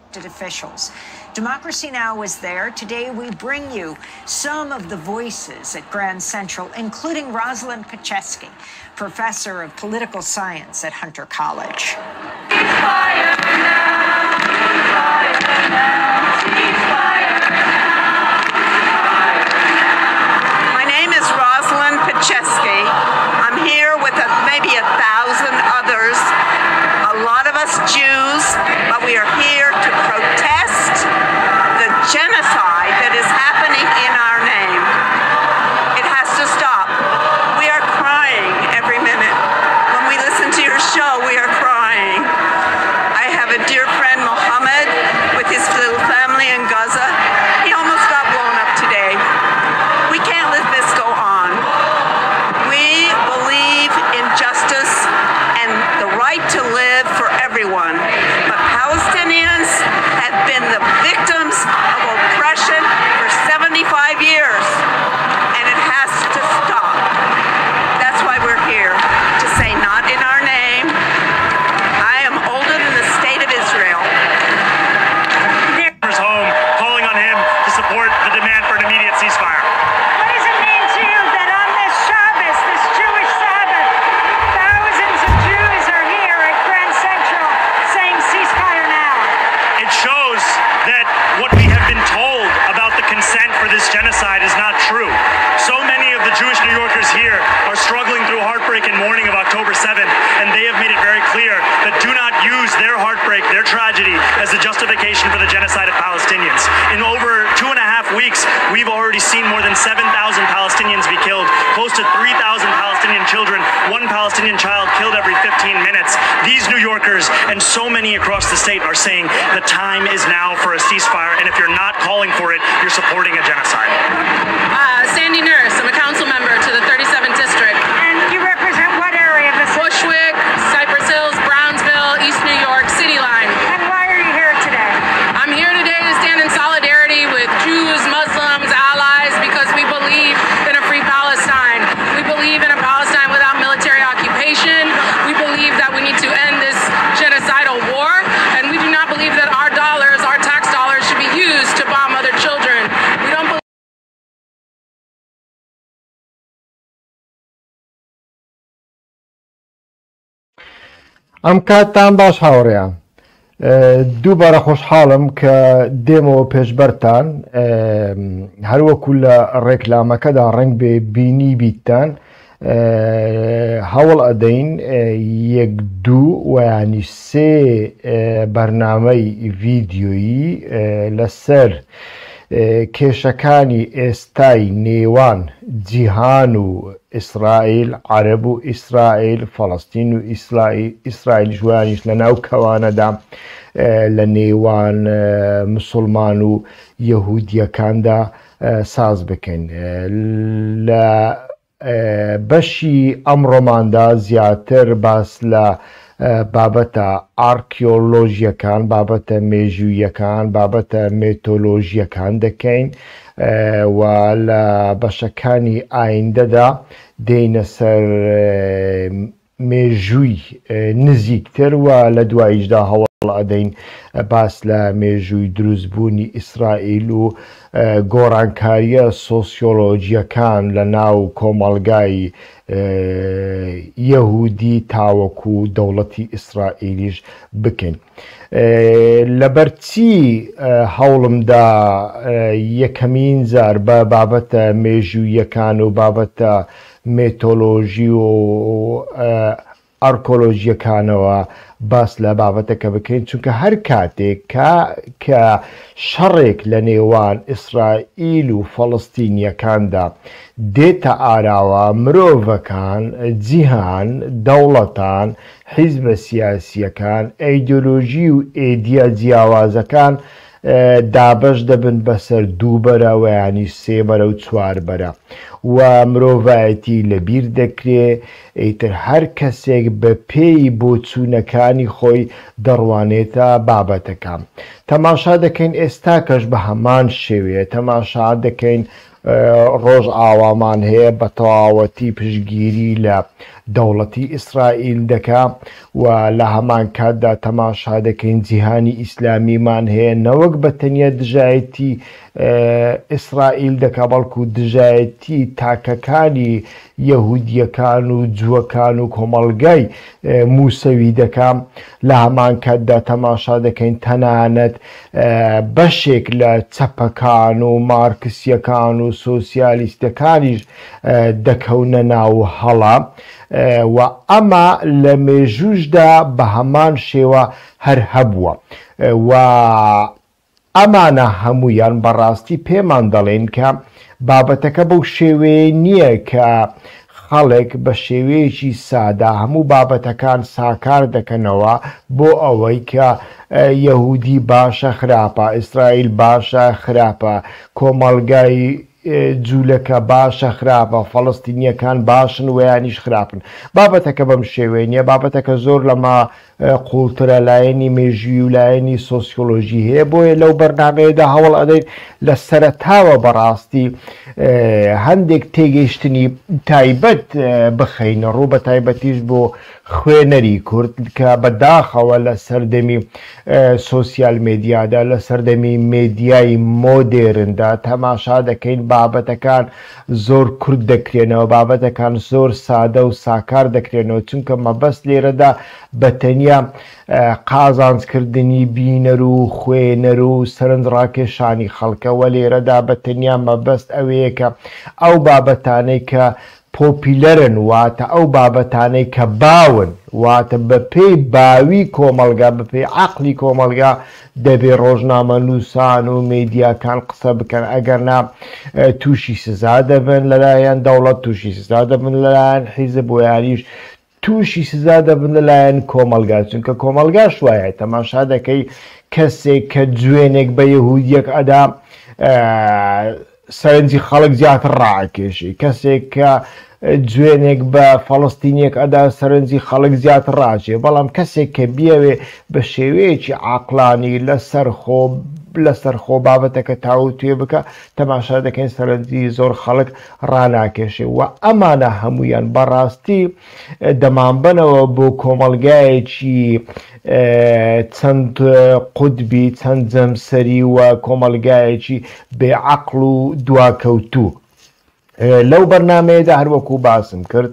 elected officials. Democracy Now! was there. Today we bring you some of the voices at Grand Central, including Rosalind Petchesky, professor of political science at Hunter College. My name is Rosalind Petchesky. I'm here with a, maybe 1,000 others, a lot of us Jews, but we are here to protest the genocide that is happening in our name. It has to stop. We are crying every minute. When we listen to your show, we are crying. I have a dear friend, Mohammed, with his little family in Gaza. He almost got blown up today. We can't let this go on. We believe in justice and the right to live for everyone. But Palestinians have been the victims of oppression for 75 years, and it has to stop. That's why we're here, to say not in our name. I am older than the state of Israel. Home, calling on him to support the demand for an immediate ceasefire. What does it mean to you that on this Shabbos, this Jewish Sabbath, thousands of Jews are here at Grand Central saying ceasefire now? It shows that what we have been told about the consent for this genocide is not true. So many of the Jewish New Yorkers here are struggling through heartbreak and mourning of October 7th, and they have made it very clear that do not use their heartbreak, their tragedy, as the justification for the genocide of Palestinians. In over 2.5 weeks, we've already seen more than 7,000 Palestinians be killed, close to 3,000 Palestinian children, one Palestinian child killed every 15 minutes. These New Yorkers and so many across the state are saying the time is now for a ceasefire, and if you're not calling for it, you're supporting a genocide. Sandy Nurse, I'm a council member to the 37th District. And you represent what area of the city? Bushwick, Cypress Hills, Brownsville, East New York, City Line. And why are you here today? I'm here today to stand in solidarity with Jews, Muslims, allies, because we believe in a free Palestine. We believe in a Palestine without military occupation. We believe that we need to end this genocidal war, and we do not believe that our dollars, our tax dollars, should be used to bomb other children. We don't believe ئەم کاتتان باش هاوڕێیان. دووبارە خۆشحاڵم کە دێمەوە پێشبەرتان. هەروەکو لە ڕێکلامەکەدا ڕەنگ بێ بینی بیتتان، هەوڵ ئەدەین یەک دوو ویانی سێ بەرنامەی ڤیدیۆیی لەسەر کێشەکانی ئێستای نێوان جیهان و ئیسرائیل، عەرەب و ئیسرائیل، فەڵەستین و ئیسرائیلیش ویانیش لە ناو کەوانەدا لە نێوان مسوڵمان و یەهودیەکاندا ساز بکەین. لە بەشی ئەمڕۆماندا زیاتر باس لە بابەتە ئارکیۆلۆژیەکان، بابەتە مێژوویەکان، بابەتە مێتۆلۆژیەکان دەکەین و لە بەشەکانی ئایندەدا دێینە سەر مێژووی نزیکتر و لە دواییشدا هەوڵ ئەدەین باس لە مێژووی دروستبوونی ئیسرائیل و گۆڕانکارییە سۆسیۆلۆجییەکان لە ناو کۆمەڵگای یەهودی تاوەکو دەوڵەتی ئیسرائیلیش بکەین. لەبەرچی هەوڵمدا یەکەمین جار بە بابەتە مێژووییەکان و بابەتە مێتۆلۆژی و ئارکۆلۆژییەکانەوە باس لە بابەتەکە بکەین، چونکە هەر کاتێک کە کە شەڕێک لە نێوان ئیسرائیل و فەڵەستینییەکاندا دێتە ئاراوە، مرۆڤەکان، جیهان، دەوڵەتان، حیزبە سیاسییەکان، ئەیدۆلۆژی و ئێدیا جیاوازەکان دابەش دەبن بەسەر دوو بەرە ویانیش سێ بەرە و چوار بەرە و مرۆڤایەتی لەبیر دەکرێ، ئیتر هەر کەسێک بە پێی بۆچوونەکانی خۆی دەڕوانێتە بابەتەکە. تەماشا دەکەین ئێستاکەش بە هەمان شێوەیە تەماشا دەکەین ڕۆژئاوامان هەیە بە تەواوەتی پشتگیری لە دەوڵەتی ئیسرائیل دەکا و لە هەمان کاتدا تەماشا دەکەین جیهانی ئیسلامیمان هەیە نەوەک بە تەنیا دژایەتی ئیسرائیل دەکا بەڵکو دژایەتی تاکەکانی یەهودیەکان و جووەکان و کۆمەڵگای موسەوی دەکا. لە هەمان کاتدا تەماشا دەکەین تەنانەت بەشێک لە چەپەکان و مارکسیەکان و سۆسیالیستەکانیش دەکەونە ناو هەڵە و ئەمە لە مێژووشدا بە هەمان شێوە هەر هەبووە و ئەمانە هەموویان بەڕاستی پێمان دەڵێن کە بابەتەکە بەو شێوەیە نییە کە خەڵک بە شێوەیەکی سادە هەموو بابەتەکان ساکار دەکەنەوە بۆ ئەوەی کە یەهودی باشە خراپە، ئیسرائیل باشە خراپە، کۆمەڵگای جولەکە باشە خراپە، فەڵەستینیەکان باشن وەیانیش خراپن. بابەتەکە بەم شێوەیە نیە، بابەتەکە زۆر لەمە قوڵترە، لایەنی مێژووی و لایەنی سۆسیۆلۆژی هەیە، بۆیە لەو بەرنامەیەدا هەوڵ ئەدەین لە سەرەتاوە بەڕاستی هەندێک تێگەیشتنی تایبەت بخەینە ڕوو، بە تایبەتیش بۆ خوێنەری کورد کە بە داخەوە لە سەردەمی سۆسیال مێدیادا، لە سەردەمی مێدیای مۆدێرندا تەماشا دەکەین بابەتەکان زۆر کورت دەکرێنەوە، بابەتەکان زۆر سادە و ساکار دەکرێنەوە، چونکە مەبەست لێرەدا بە تەنیا قازانجکردنی بینەر و خوێنەر و سەرنجڕاکێشانی خەڵکە، وە لێرەدا بە تەنیا مەبەست ئەوەیە کە ئەو بابەتانەی کە پۆپیلەرن واتە ئەو بابەتانەی کە باون واتە بەپێی باوی کۆمەڵگا بەپێی عەقڵی کۆمەڵگا دەبێ ڕۆژنامەنووسان و مێدیاکان قسە بکەن ئەگەرنا تووشی سزا دەبن لەلایەن دەوڵەت تووشی سزا دەبن لەلایەن حیزب ویانیش تووشی سزا دەبن لەلایەن کۆمەڵگا چونکە کۆمەڵگاش وایە تەماشا دەکەی کەسێک کە جوێنێک بە یەهودیەک ئەدا سەرنجی خەڵک زیاتر ڕائەکێشی کەسێک کە جوێنێک بە فەڵستینیەک ئەدا سەرنجی خەڵک زیاتر ڕاچێ بەڵام کەسێک کە بیەوێ بە شێوەیەکی عەقڵانی لەسەر خۆ لەسەر خۆ بابەتەکە تاوتوێ بکە تەماشا دەکەین سەرنجی زۆر خەڵک ڕاناکێشێ و ئەمانە هەموویان بەڕاستی دەمانبەنەوە بۆ کۆمەڵگایەکی چەند قوتبی، چەند جەمسەری و کۆمەڵگایەکی بێ عەقڵ و دواکەوتوو. لەو بەرنامەیەدا هەروەکو باسم کرد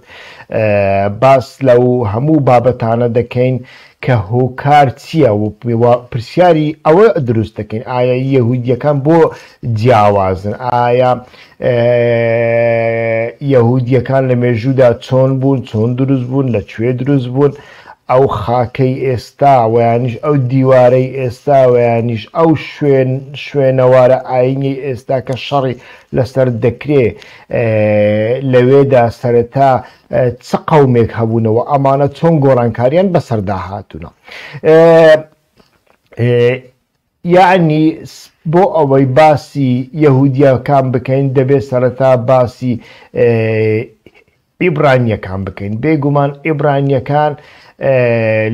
باس لەو هەموو بابەتانە دەکەین کە هۆکار چییە و پرسیاری ئەوە دروست دەکەین ئایا یەهودیەکان بۆ جیاوازن؟ ئایا یەهودیەکان لە مێژوودا چۆن بوون، چۆن دروست بوون، لە کوێ دروست بوون؟ ئەو خاکەی ئێستا ویانیش ئەو دیوارەی ئێستا ویانیش ئەو شوێن شوێنەوارە ئاینیەی ئێستا کە شەڕی لەسەر دەکرێ لەوێدا سەرەتا چ قەومێک هەبوونە و ئەمانە چۆن گۆڕانکاریان بەسەردا هاتوونە. یەعنی بۆ ئەوەی باسی یەهودیەکان بکەین دەبێت سەرەتا باسی ئیبرانیەکان بکەین. بێگومان ئیبرانیەکان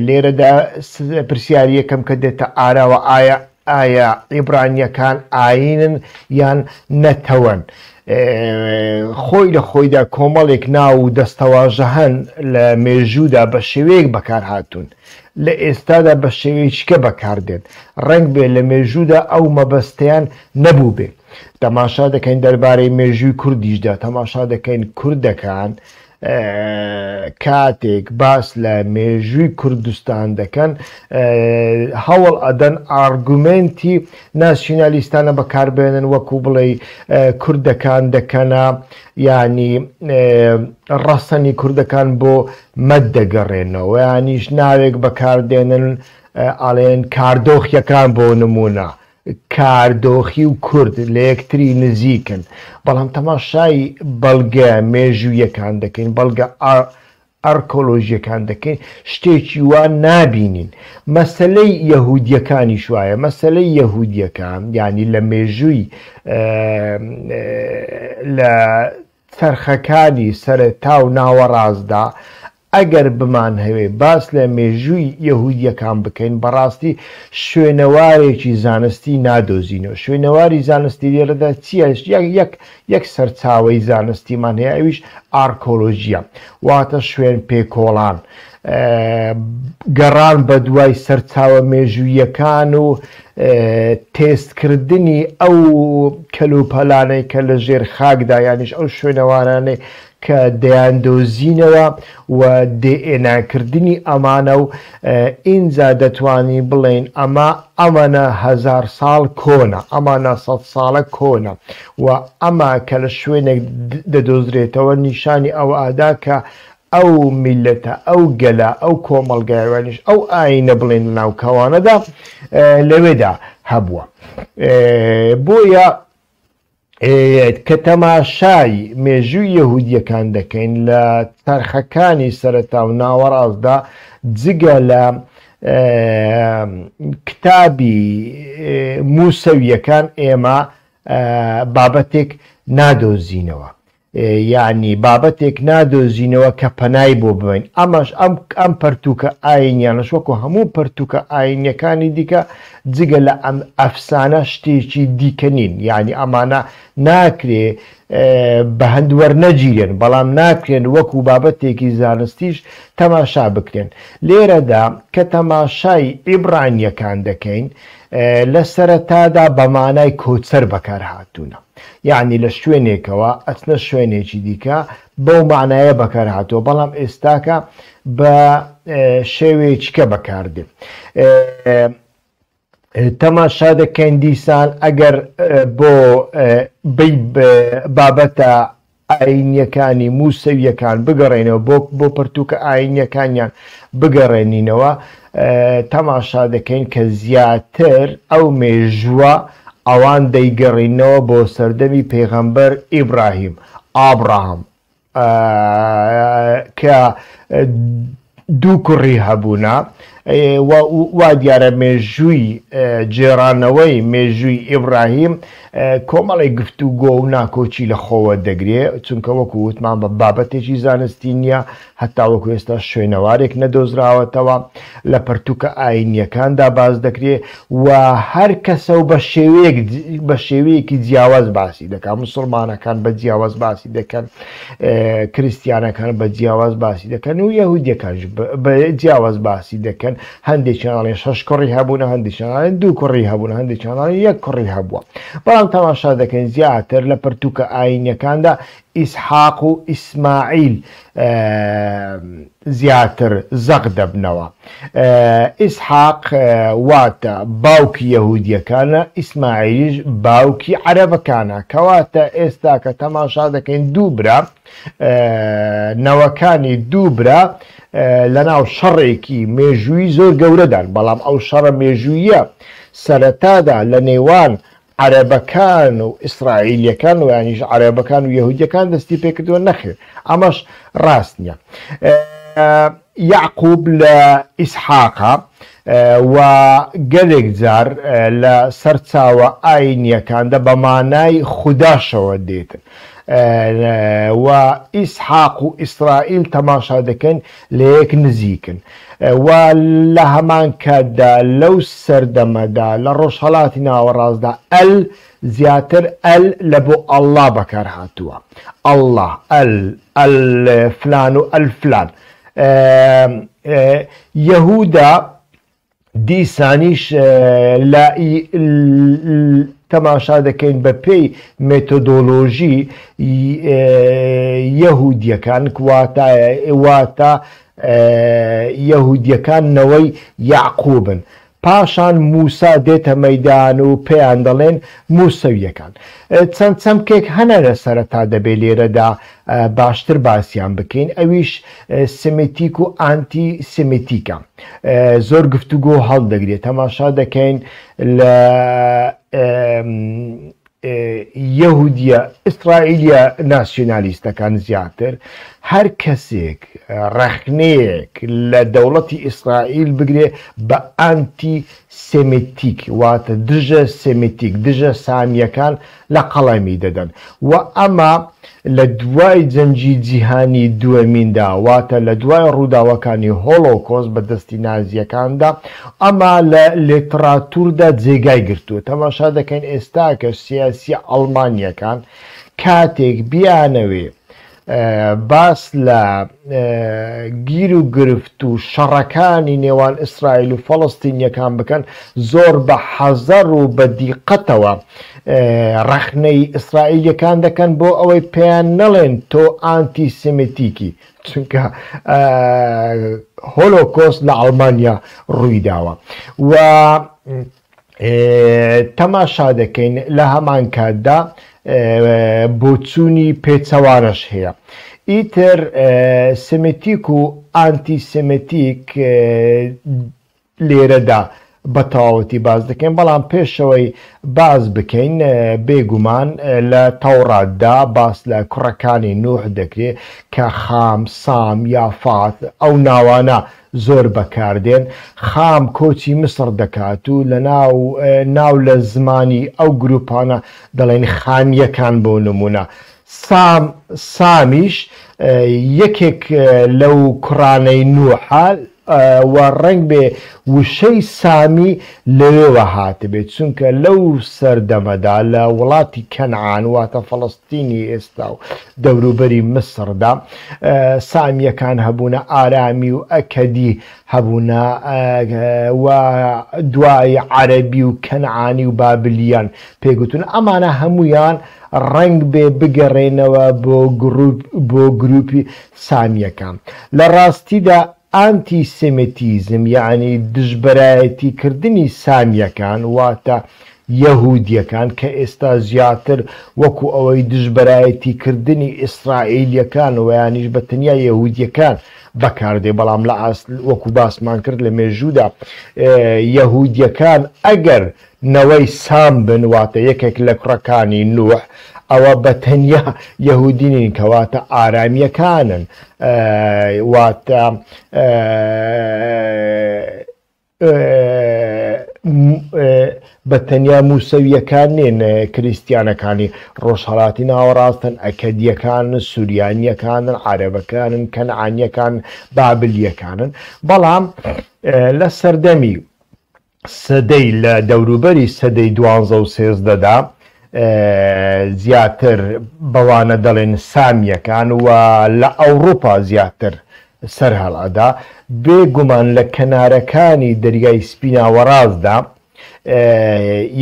لێرەدا پرسیاری یەکەم کە دێتە ئاراوە ئایا ئایا عیبرانیەکان ئایینن یان نەتەوەن؟ خۆی لە خۆیدا کۆمەڵێک ناو و دەستەواژە هەن لە مێژوودا بە شێوەیەک بەکار هاتوون، لە ئێستادا بە شێوەیەکیکە بەکار دێن، ڕەنگ بێ لە مێژوودا ئەو مەبەستەیان نەبووبێ. تەماشا دەکەین دەربارەی مێژووی کوردیشدا تەماشا دەکەین کوردەکان کاتێک باس لە مێژووی کوردستان دەکەن هەوڵ ئەدەن ئارگومێنتی ناسیونالیستانە بەکاربێنن وەکو بڵێ کوردەکان دەکەنە ینی ڕەسەنی کوردەکان بۆ مەد دەگەڕێنەوە یانیش ناوێک بەکاردێنن ئەڵێن کاردۆخیەکان بۆ نمونە کاردۆخی و کورد لە یەکتری نزیکن، بەڵام تەماشای بەڵگە مێژوویەکان دەکەین، بەڵگە ئەرکۆلۆژیەکان دەکەین، شتێکی وا نابینین. مەسەلەی یەهودیەکانیش وایە، مەسەلەی یەهودیەکان یانی لە مێژووی لە چەرخەکانی سەرەتا و ناوەڕاستدا. ئەگەر بمانهەوێ باس لە مێژووی یەهودیەکان بکەین بەڕاستی شوێنەوارێکی زانستی نادۆزینەوە. شوێنەواری زانستی لێرەدا چییە؟ یەک یەک سەرچاوەی زانستیمان هەیە ئەویش ئارکۆلۆژییە، واتە شوێن پێکۆڵان، گەڕان بەدوای سەرچاوە مێژووییەکان و تێستکردنی ئەو کەلوپەلانەی کە لە ژێر خاکدا یانیش ئەو شوێنەوارانەی کە دەیاندۆزینەوە و دێئێناکردنی ئەمانە و ئینجا دەتوانین بڵێین ئەمە ئەمەنە هەزار ساڵ کۆنە، ئەمانە سەد ساڵە کۆنە و ئەمە کە لە شوێنێک دەدۆزرێتەوە نیشانی ئەوە ئەدا کە ئەو میللەتە، ئەو گەلە، ئەو کۆمەڵگایە یانیش ئەو ئایینە بڵێین لەناو کەوانەدا لەوێدا هەبووە. بۆیە کە تەماشای مێژووی یەهودییەکان دەکەین لە چەرخەکانی سەرەتا و ناوەڕاستدا جگە لە کتابی موسەوییەکان ئێمە بابەتێک نادۆزینەوە. یانی بابەتێک نادۆزینەوە کە پەنای بۆ ببەین، ئەمەش ئەم ئەم پەرتووکە ئاینیانەش وەکو هەموو پەرتووکە ئاینیەکانی دیکە جگە لە ئەم ئەفسانە شتێکی دیکە نین، یانی ئەمانە ناکرێ بە هەند وەرنەگیرێن، بەڵام ناکرێن وەکو بابەتێکی زانستیش تەماشا بکرێن. لێرەدا کە تەماشای عیبرانیەکان دەکەین لە سەرەتادا بە مانای کۆچەر بەکار هاتوونە. یەعنی لە شوێنێکەوە ئەچنە شوێنێکی دیکە بەو مەعنایە بەکار هاتووە بەڵام ئێستاکە بە شێوەیەکیکە بەکاردێ. تەماشا دەکەین دیسان ئەگەر بۆ بابەتە ئایینیەکانی موسەویەکان بگەڕێینەوە بۆ بۆ پەرتوکە ئایینیەکانیان بگەڕێنینەوە تەماشا دەکەین کە زیاتر ئەو مێژووە ئەوان دەیگەڕینەوە بۆ سەردەمی پێغەمبەر ئیبراهیم، ئابراهام، کە دوو کوڕی هەبوونە و وا دیارە مێژووی گێڕانەوەی مێژووی ئیبراهیم کۆمەڵێک گفتوگۆ و ناکۆکی لە خۆوە دەگرێ، چونکە وەکو وتمان بە بابەتێکی زانستی نییە، هەتاوەکو ئێستا شوێنەوارێک نەدۆزراوەتەوە، لە پەرتوکە ئایینییەکاندا باس دەکرێ و هەر کەسە و بە شێوەیەک بە شێوەیەکی جیاواز باسی دەکات، موسڵمانەکان بە جیاواز باسی دەکەن، کریستیانەکان بە جیاواز باسی دەکەن و یەهودیەکانیش بە جیاواز باسی دەکەن، هەندێکیان ئەڵێن شەش کوڕی هەبوونە، هەندێکیان ئەڵێن دوو کوڕی هەبوونە، هەندێکیان ئەڵێن یەک کوڕی هەبووە. بەڵام تەماشا دەکەین زیاتر لە پەرتوکە ئایینیەکاندا ئیسحاق و ئیسماعیل زیاتر زەق دەبنەوە. ئیسحاق واتە باوکی یەهودیەکانە، ئیسماعیلیش باوکی عەرەبەکانە. کەواتە ئێستا کە تەماشا دەکەین دوو برا، نەوەکانی دوو برا لەناو شەڕێکی مێژوویی زۆر گەورەدان، بەڵام ئەو شەڕە مێژووییە سەرەتادا لە نێوان عەرەبەکان و ئیسرائیلیەکان و یانیش عەرەبەکان و یەهودیەکان دەستی پێکردووە؟ نەخێر ئەمەش ڕاست نییە. یەعقوب لە ئیسحاقە و گەلێک جار لە سەرچاوە ئاینیەکاندا بە مانای خوداشەوە دێتن و ئیسحاق و ئیسرائیل تەماشا دەکەین لە یەک نزیکن و لە هەمان کاتدا لەو سەردەمەدا لە ڕۆژهەڵاتی ناوەڕاستدا ئەل زیاتر ئەل لە بۆ ئەڵڵا بەکار هاتووە ئەڵڵا ئەل ئەل فلان و ئەل فلان یەهودا دیسانیش لە تەماشا دەکەین بە پێی مێتۆدۆلۆژی یەهودیەکان واتە یەهودیەکان نەوەی یەعقوبن پاشان موسا دێتە مەیدان و پێیان دەڵێن موسەویەکان. چەند چەمکێک هەنە لە سەرەتا دەبێ لێرەدا باشتر باسیان بکەین ئەویش سمیتیک و ئانتی سمیتیکە. زۆر گفتوگۆ هەڵدەگرێ تەماشا دەکەین لە یەهودیە ئیسرائیلیە ناسیۆنالیستەکان زیاتر هەر کەسێک ڕەخنەیەک لە دەوڵەتی ئیسرائیل بگرێ بە ئانتی سێمیتیک واتە دژە سێمیتیک دژە سامیەکان لە قەڵەمی دەدەن و ئەمە. لە دوای جەنگی جیهانی دووەمیندا، واتە لە دوای ڕووداوەکانی هۆڵۆکۆست بە دەستی نازییەکاندا، ئەمە لە لێتڕاتوردا جێگای گرتووە. تەماشا دەکەین ئێستاکەش سیاسییە ئەڵمانییەکان کاتێک بیانەوێ باس لە گیر و گرفت و شەڕەکانی نێوان ئیسرائیل و فەڵەستینیەکان بکەن زۆر بە حەزەر و بە دیقەتەوە ڕەخنەی ئیسرائیلیەکان دەکەن بۆ ئەوەی پێیان نەڵێن تۆ ئانتی سێمێتیکی چونکە هۆلۆکۆست لە ئەڵمانیا ڕوویداوە و تەماشا دەکەین لە هەمان کاتدا بۆچوونی پێچەوانەش هەیە. ئیتر سێمێتیک و ئانتی سێمێتیک لێرەدا بە تەواوەتی باس دەکەین، بەڵام پێشەوەی باس بکەین بێگومان لە تەوڕاتدا باس لە کوڕەکانی نوح دەکرێ کە خام، سام، یافات ئەو ناوانە زۆر بەکاردێن، خام کۆچی میسڕ دەکات و لە ناو ناو لە زمانی ئەو گروپانە دەڵێن خامییەکان بۆ نموونە سام سامیش یەکێک لەو کوڕانەی نوحە و ڕەنگبێ وشەی سامی لەوێوە هاتبێت چونکە لەو سەردەمەدا لە وڵاتی کەنعان واتە فەڵەستینی ئێستا و دەوروبەری میسڕدا سامییەکان هەبوونە، ئارامی و ئەکەدی هەبوونە و دوای عەرەبی و کەنعانی و بابلیان پێگوتوون. ئەمانە هەموویان ڕەنگبێ بگەڕێنەوە بۆ گروپ بۆ گروپی سامییەکان. لە ڕاستیدا ئانتی سێمێتیزم یەعنی دژبەرایەتی کردنی سامییەکان واتە یەهودیەکان کە ئێستا زیاتر وەکو ئەوەی دژبەرایەتی کردنی ئیسرائیلیەکان ویانیش بە تەنیا یەهودیەکان بەکاردێ بەڵام لە ئاست وەکو باسمان کرد لە مێژوودا یەهودیەکان ئەگەر نەوەی سام بن واتە یەکێک لە کوڕەکانی نوح ئەوە بە تەنیا یەهودی نین کەواتە ئارامیەکانن واتە بە تەنیا موسەوییەکان نین، کریستیانەکانی ڕۆژهەڵاتی ناوەڕاستن، ئەکەدییەکانن، سوریانییەکانن، عەرەبەکانن، کەنعانییەکانن، بابلییەکانن، بەڵام لە سەردەمی سەدەی لە دەوروبەری سەدەی دوانزە و سێزدەدا زیاتر بەوانە دەڵێن سامییەکان و لە ئەوڕوپا زیاتر سەرهەڵئەدا، بێ گومان لە کەنارەکانی دەریای سپی ناوەڕاستدا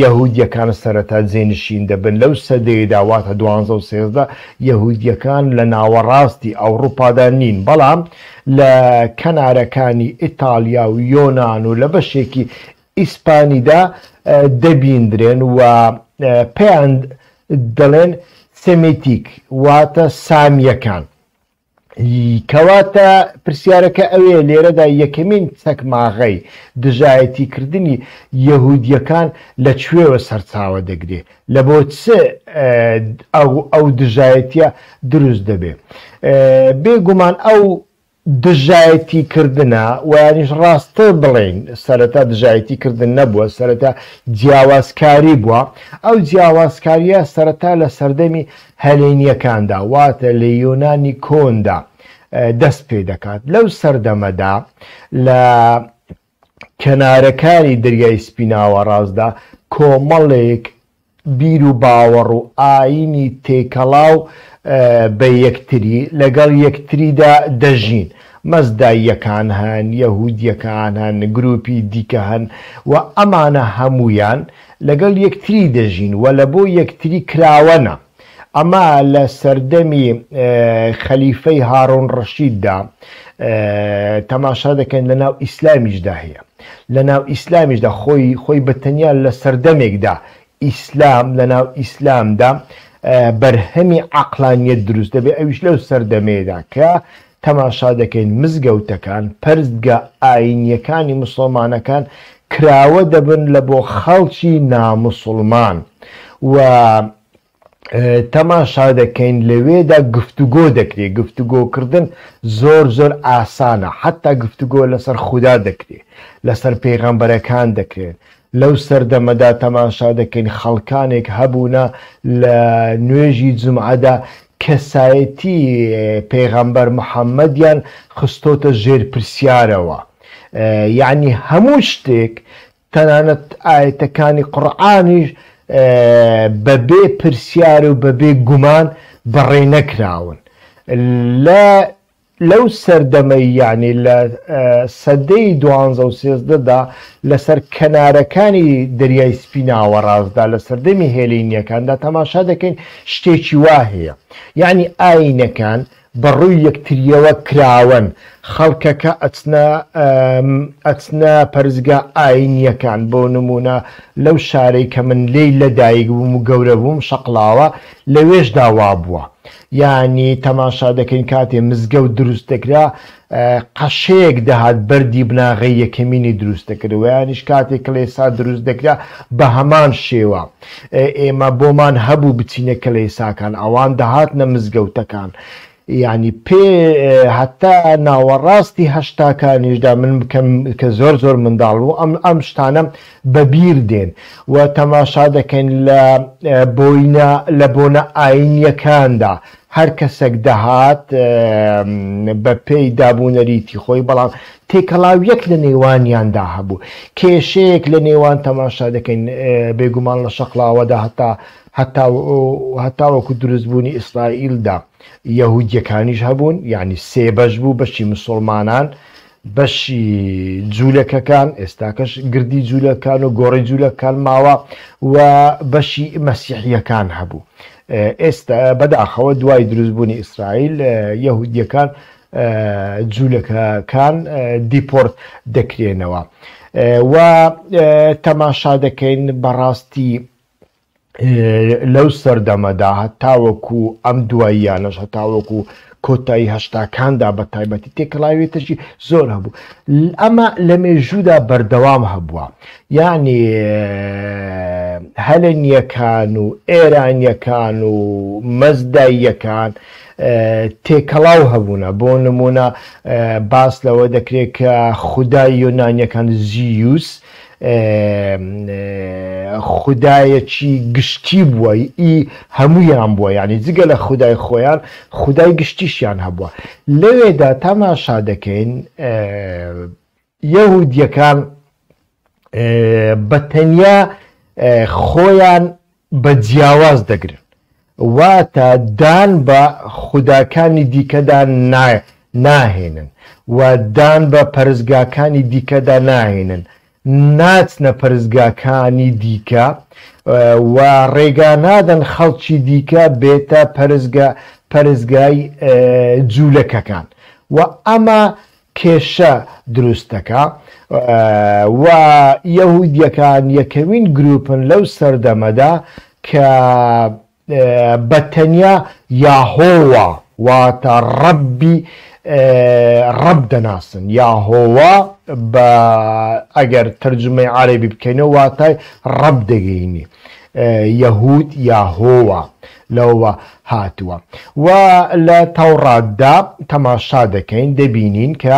یەهودیەکان سەرەتا جێنشین دەبن، لەو سەدەیەدا واتە دوانزە و 13 یەهودیەکان لە ناوەڕاستی ئەوڕوپادا نین، بەڵام لە کەنارەکانی ئیتاڵیا و یۆنان و لە بەشێکی ئیسپانیدا دەبیندرێن و پێیان دەڵێن سێمیتیک واتە سامیەکان. کەواتە پرسیارەکە ئەوەیە لێرەدا یەکەمین چەکماغەی دژایەتیکردنی یەهودیەکان لە کوێوە سەرچاوە دەگرێ؟ لە بۆ چ ئەو دژایەتیە دروست دەبێ؟ بێ گومان ئەو دژایەتی کردنە ویانیش ڕاستتر بڵێین سەرەتا دژایەتی کردن نەبووە سەرەتا جیاوازکاری بووە ئەو جیاوازکاریە سەرەتا لە سەردەمی هەلێنیەکاندا واتە لە یۆنانی کۆندا دەست پێ دەکات لەو سەردەمەدا لە کەنارەکانی دەریای سپی ناوەڕاستدا کۆمەڵێک بیر و باوەڕ و ئایینی تێکەڵاو بە یەکتری لەگەڵ یەکتریدا دەژین. مەزداییەکان هەن، یەهودییەکان هەن، گرووپی دیکە هەن و ئەمانە هەموویان لەگەڵ یەکتری دەژین و لە بۆ یەکتری کراوەنە. ئەمە لە سەردەمی خەلیفەی هاڕون ڕەشیددا تەماشا دەکەین لە ناو ئیسلامیشدا هەیە. لە ناو ئیسلامیشدا خۆی خۆی بە تەنیا لە سەردەمێکدا ئیسلام لە ناو ئیسلامدا بەرهەمی عەقڵانیەت دروست دەبێت ئەویش لەو سەردەمەیەدا کە تەماشا دەکەین مزگەوتەکان، پەرستگا ئایینیەکانی موسڵمانەکان کراوە دەبن لە بۆ خەڵکی ناموسڵمان و تەماشا دەکەین لەوێدا گفتوگۆ دەکرێت، گفتوگۆکردن زۆر زۆر ئاسانە، حەتا گفتوگۆ لەسەر خودا دەکرێت، لەسەر پێغەمبەرەکان دەکرێت، لەو سەردەمەدا تەماشا دەکەین خەڵکانێک هەبوونە لە نوێژی جومعەدا کەسایەتی پێغەمبەر محەممەدیان خستۆتە ژێر پرسیارەوە. یەعنی هەموو شتێک تەنانەت ئایەتەکانی قورئانیش بەبێ پرسیار و بەبێ گومان بەڕێ نەکراون. لە لەو سەردەمەی یانی لە سەدەی دوانزە و سێزدەدا لەسەر کەنارەکانی دەریای سپی ناوەڕاستدا لە سەردەمی هێلینیەکاندا تەماشا دەکەین شتێکی وا هەیە یانی ئاینەکان بە ڕووی یەکتریەوە کراوەن خەڵکەکە ئەچنە ئەچنە پەرستگا ئاینیەکان بۆ نمونە لەو شارەی کە من لێی لەدایک بووم و گەورە بووم شەقڵاوە لەوێشدا وابووە یانی تەماشا دەکەین کاتێ مزگەوت دروست دەکرا قەشەیەک دەهات بەردی بناغەی یەکەمینی دروست دەکرد ویانیش کاتێ کلێسا دروست دەکرا بە هەمان شێوە ئێمە بۆمان هەبوو بچینە کلێساکان ئەوان دەهاتنە مزگەوتەکان یانی پێ هەتا ناوەڕاستی هەشتاکانیشدا من بکەم کە زۆر زۆر منداڵ بوو ئەم ئەم شتانە بەبیر دێن و تەماشا دەکەین لە بۆینە لە بۆنە ئاینیەکاندا هەر کەسێک دەهات بە پێی دابونەریتی خۆی بەڵام تێکەڵاویەک لە نێوانیاندا هەبوو کێشەیەک لە نێوان تەماشا دەکەین بێگومان لە شەقڵاوەدا هەتا هەتا هەتاوەکو دروستبوونی ئیسرائیلدا یەهودیەکانیش هەبوون یعنی سێ بەش بوو بەشی مسوڵمانان بەشی جوولەکەکان، ئێستاکەش گردی جوولەکان و گۆڕی جوولەکان ماوە و بەشی مەسیحییەکان هەبوو. ئێستا بەداخەوە دوای دروستبوونی ئیسرائیل یەهودییەکان جوولەکەکان دیپۆرت دەکرێنەوە و تەماشا دەکەین بەڕاستی لەو سەردەمەدا هەتاوەکو ئەم دواییانەش هەتاوەکو کۆتایی هەشتاکاندا بە تایبەتی تێکەڵاوێتەشی زۆر هەبوو ئەمە لە مێژوودا بەردەوام هەبووە یعنی هەلەنیەکان و ئێرانیەکان و مەزداییەکان تێکەڵاو هەبوونە بۆ نمونە باس لەوە دەکرێت کە خودای یۆنانیەکان زیوس خودایەکی گشتی بووە ئی هەموویان بووە یعنی جگە لە خودای خۆیان خودای گشتیشیان هەبووە لەوێدا تەماشا دەکەین یەهودیەکان بە تەنیا خۆیان بە جیاواز دەگرن واتە دان بە خوداکانی دیکەدا ناهێنن و دان بە پەرستگاکانی دیکەدا ناهێنن، ناچنە پەرستگاکانی دیکە و ڕێگا نادەن خەڵکی دیکە بێتە پەرستگا پەرستگای جوولەکەکان و ئەمە کێشە دروست دەکا و یەهودیەکان یەکەمین گروپن لەو سەردەمەدا کە بە تەنیا یاهۆوا واتە ڕەبی ڕەب دەناسن یاهۆوا بە ئەگەر تەرجومەی عەرەبی بکەینەوە واتای ڕەب دەگەینی یەهود یاهۆوا لەوەوە هاتووە و لە تەوڕاتدا تەماشا دەکەین دەبینین کە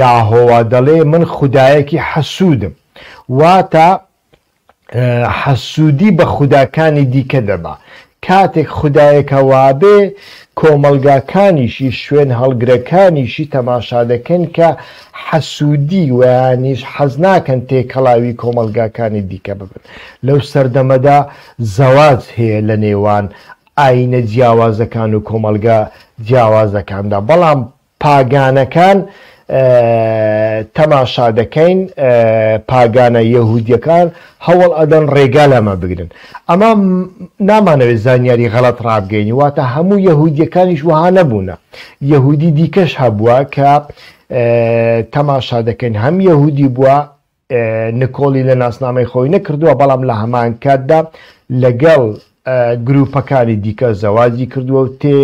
یاهۆوا دەڵێ من خودایەکی حەسوودم واتە حەسوودی بە خوداکانی دیکە دەبا کاتێک خودایەکە وابێ کۆمەڵگاکانیشی شوێن هەڵگرەکانیشی تەماشا دەکەن کە حەسوودی ویانیش حەز ناکەن تێکەڵاوی کۆمەڵگاکانی دیکە ببن لەو سەردەمەدا زەواج هەیە لە نێوان ئایینە جیاوازەکان و کۆمەڵگا جیاوازەکاندا، بەڵام پاگانەکان تەماشا دەکەین پاگانە یەهودیەکان هەوڵ ئەدەن ڕێگا لەمە بگرن. ئەمە نامانەوێت زانیاری غەڵەت ڕابگەینی، واتە هەموو یەهودیەکانیش وەها نەبوونە، یەهودی دیکەش هەبووە کە تەماشا دەکەین هەم یەهودی بووە نکۆڵی لە ناسنامەی خۆی نەکردووە، بەڵام لە هەمان کاتدا لەگەڵ گروپەکانی دیکە زەواجی کردووە و تێ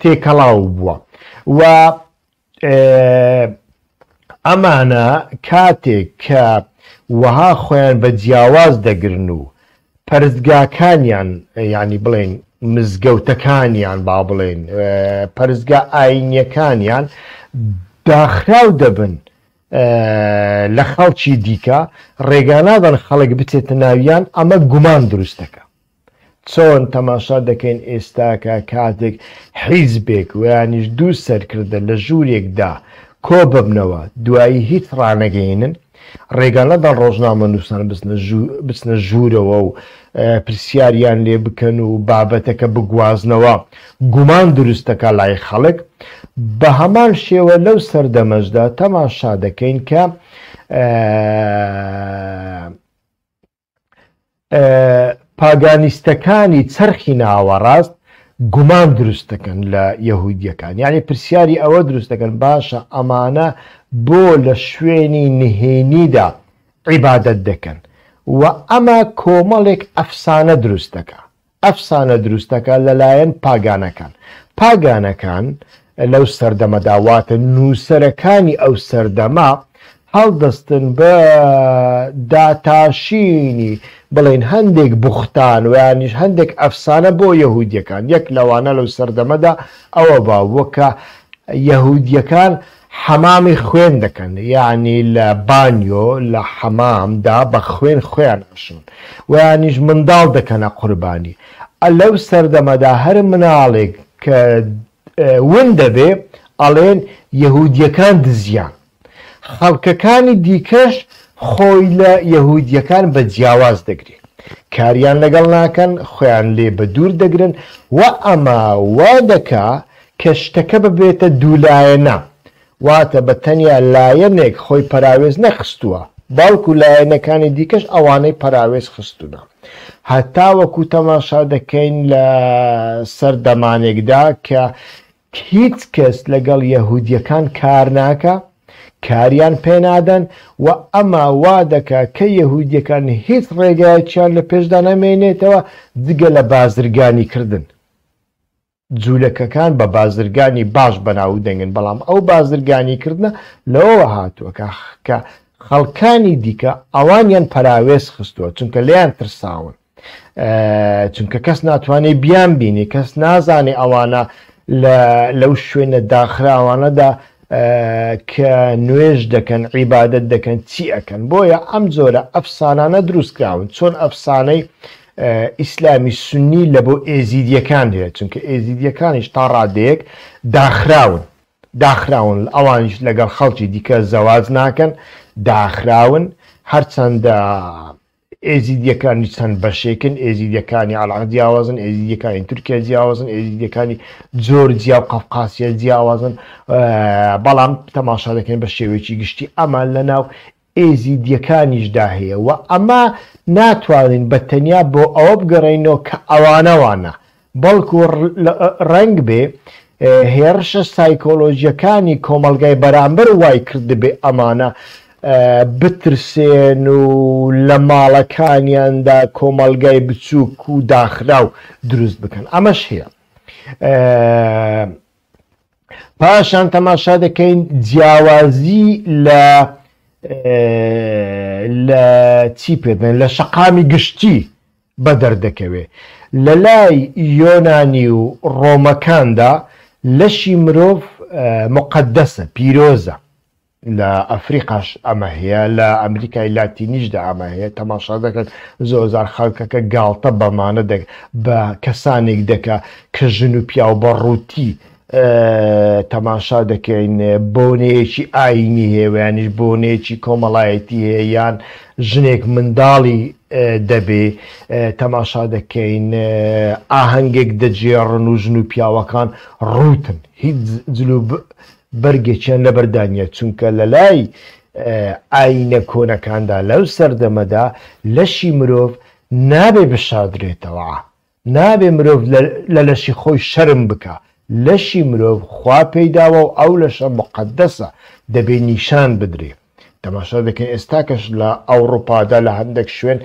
تێکەڵاو بووە و ئەمانە کاتێک کە وەها خۆیان بە جیاواز دەگرن و پەرستگاکانیان یانی بڵێن مزگەوتەکانیان با بڵێن پەرستگا ئاینیەکانیان داخراو دەبن لە خەڵکی دیکە ڕێگا نادەن خەڵک بچێتە ناویان ئەمە گومان دروست دەکا. چۆن تەماشا دەکەین ئێستاکە کاتێک حیزبێک ویانیش دوو سەرکردە لە ژوورێکدا کۆببنەوە دوایی هیچ ڕانەگەینن، ڕێگا نەدەن ڕۆژنامەنووسان بچنە ژوورەوە و پرسیاریان لێ بکەن و بابەتەکە بگوازنەوە، گومان دروست دەکا لای خەڵک. بە هەمان شێوە لەو سەردەمەشدا تەماشا دەکەین کە پاگانیستەکانی چەرخی ناوەڕاست گومان دروست دەکەن لە یەهودیەکان، یعنی پرسیاری ئەوە دروست دەکەن باشە ئەمانە بۆ لە شوێنی نهێنیدا عیبادەت دەکەن و ئەمە کۆمەڵێک ئەفسانە دروست دەکا. ئەفسانە دروست دەکات لەلایەن پاگانەکان. پاگانەکان لەو سەردەمەدا واتە نووسەرەکانی ئەو سەردەمە هەڵدەستن بە داتاشینی بڵێین هەندێک بوختان و یانیش هەندێک ئەفسانە بۆ یەهودیەکان. یەک لەوانە لەو سەردەمەدا ئەوە باو بووە کە یەهودیەکان حەمامی خوێن دەکەن یانی لە بانیۆ لە حەمام دا بە خوێن خۆیان ئەشۆن و یانیش منداڵ دەکەنە قوربانی لەو سەردەمەدا هەر مناڵێک کە ون دەبێ ئەڵێن یەهودیەکان دزیان خەڵکەکانی دیکەش خۆی لە یەهودیەکان بە جیاواز دەگرێ کاریان لەگەڵ ناکەن خۆیان لێ بە دوور دەگرن و ئەمە وا دەکا کە شتەکە ببێتە دوولایەنە، واتە بە تەنیا لایەنێک خۆی پەراوێز نەخستووە، بەڵکو لایەنەکانی دیکەش ئەوانەی پەراوێز خستوونە. هەتاوەکو تەماشا دەکەین لە سەردەمانێکدا کە هیچ کەس لەگەڵ یەهودییەکان کار ناکا، کاریان پێنادەن و ئەمە وا دەکا کە یەهودییەکان هیچ ڕێگایەکیان لە پێشدا نەمێنێتەوە جگە لە بازرگانیکردن. جولەکەکان بە بازرگانی باش بەناوودەنگن، بەڵام ئەو بازرگانی کردنە لەوەوە هاتووە کە کە خەڵکانی دیکە ئەوانیان پەراوێز خستووە، چونکە لێیان ترساون، چونکە کەس ناتوانێ بیان بینێ، کەس نازانێ ئەوانە لە لەو شوێنە داخراوانەدا کە نوێژ دەکەن، عیبادەت دەکەن چی ئەکەن، بۆیە ئەم جۆرە ئەفسانانە دروستکراون، چۆن ئەفسانەی ئیسلامی سوننی لە بۆ ئێزیدیەکان هەیە، چونکە ئێزیدیەکانیش تا ڕادەیەک داخراون، داخراون، ئەوانیش لەگەڵ خەڵکی دیکە زەواج ناکەن، داخراون، هەرچەندە ئێزیدیەکانی چەند بەشێکن، ئێزیدیەکانی عێراق جیاوازن، ئێزیدیەکانی تورکیا جیاوازن، ئێزیدیەکانی جۆرجیا و قەفقاسیا جیاوازن، بەڵام تەماشا دەکەین بە شێوەیەکی گشتی ئەمە لەناو ئێزیدیەکانیشدا هەیە و ئەمە ناتوانین بە تەنیا بۆ ئەوە بگەڕێینەوە کە ئەوانە وانە، بەڵکو ڕەنگ بێ هێڕشە سایکۆلۆژیەکانی کۆمەڵگای بەرامبەر وای کردبێ ئەمانە بترسێن و لە ماڵەکانیاندا کۆمەڵگای بچووک و داخراو دروست بکەن. ئەمەش هەیە. پاشان تەماشا دەکەین جیاوازی لە لە چی پێدەن لە شەقامی گشتی بەدەر دەکەوێ. لە لای یۆنانی و ڕۆمەکاندا لەشی مرۆڤ موقەدەسە، پیرۆزە. لە ئەفریقاش ئەمە هەیە، لە ئەمریکای لاتینیشدا ئەمە هەیە. تەماشا دەکەن زۆرجار خەڵکەکە گاڵتە بەمانە دەک بە کەسانێک دەکا کە ژن و پیاو بە ڕووتی تەماشا دەکەین بۆنەیەکی ئایینی هەیە ویانیش بۆنەیەکی کۆمەڵایەتی هەیە یان ژنێک منداڵی دەبێ تەماشا دەکەین ئاهەنگێک دەگێڕن و ژن و پیاوەکان ڕووتن هیچ جل و بەرگێکیان لەبەردا نییە چونکە لەلای ئایینە کۆنەکاندا لەو سەردەمەدا لەشی مرۆڤ نابێ بشاردرێتەوە نابێ مرۆڤ لە لەشی خۆی شەرم بکا، لەشی مرۆڤ خوا پێی داوە و ئەو لەشە موقەدەسە دەبێ نیشان بدرێ. تەماشا دەکەین ئێستاکەش لە ئەوڕوپادا لە هەندێک شوێن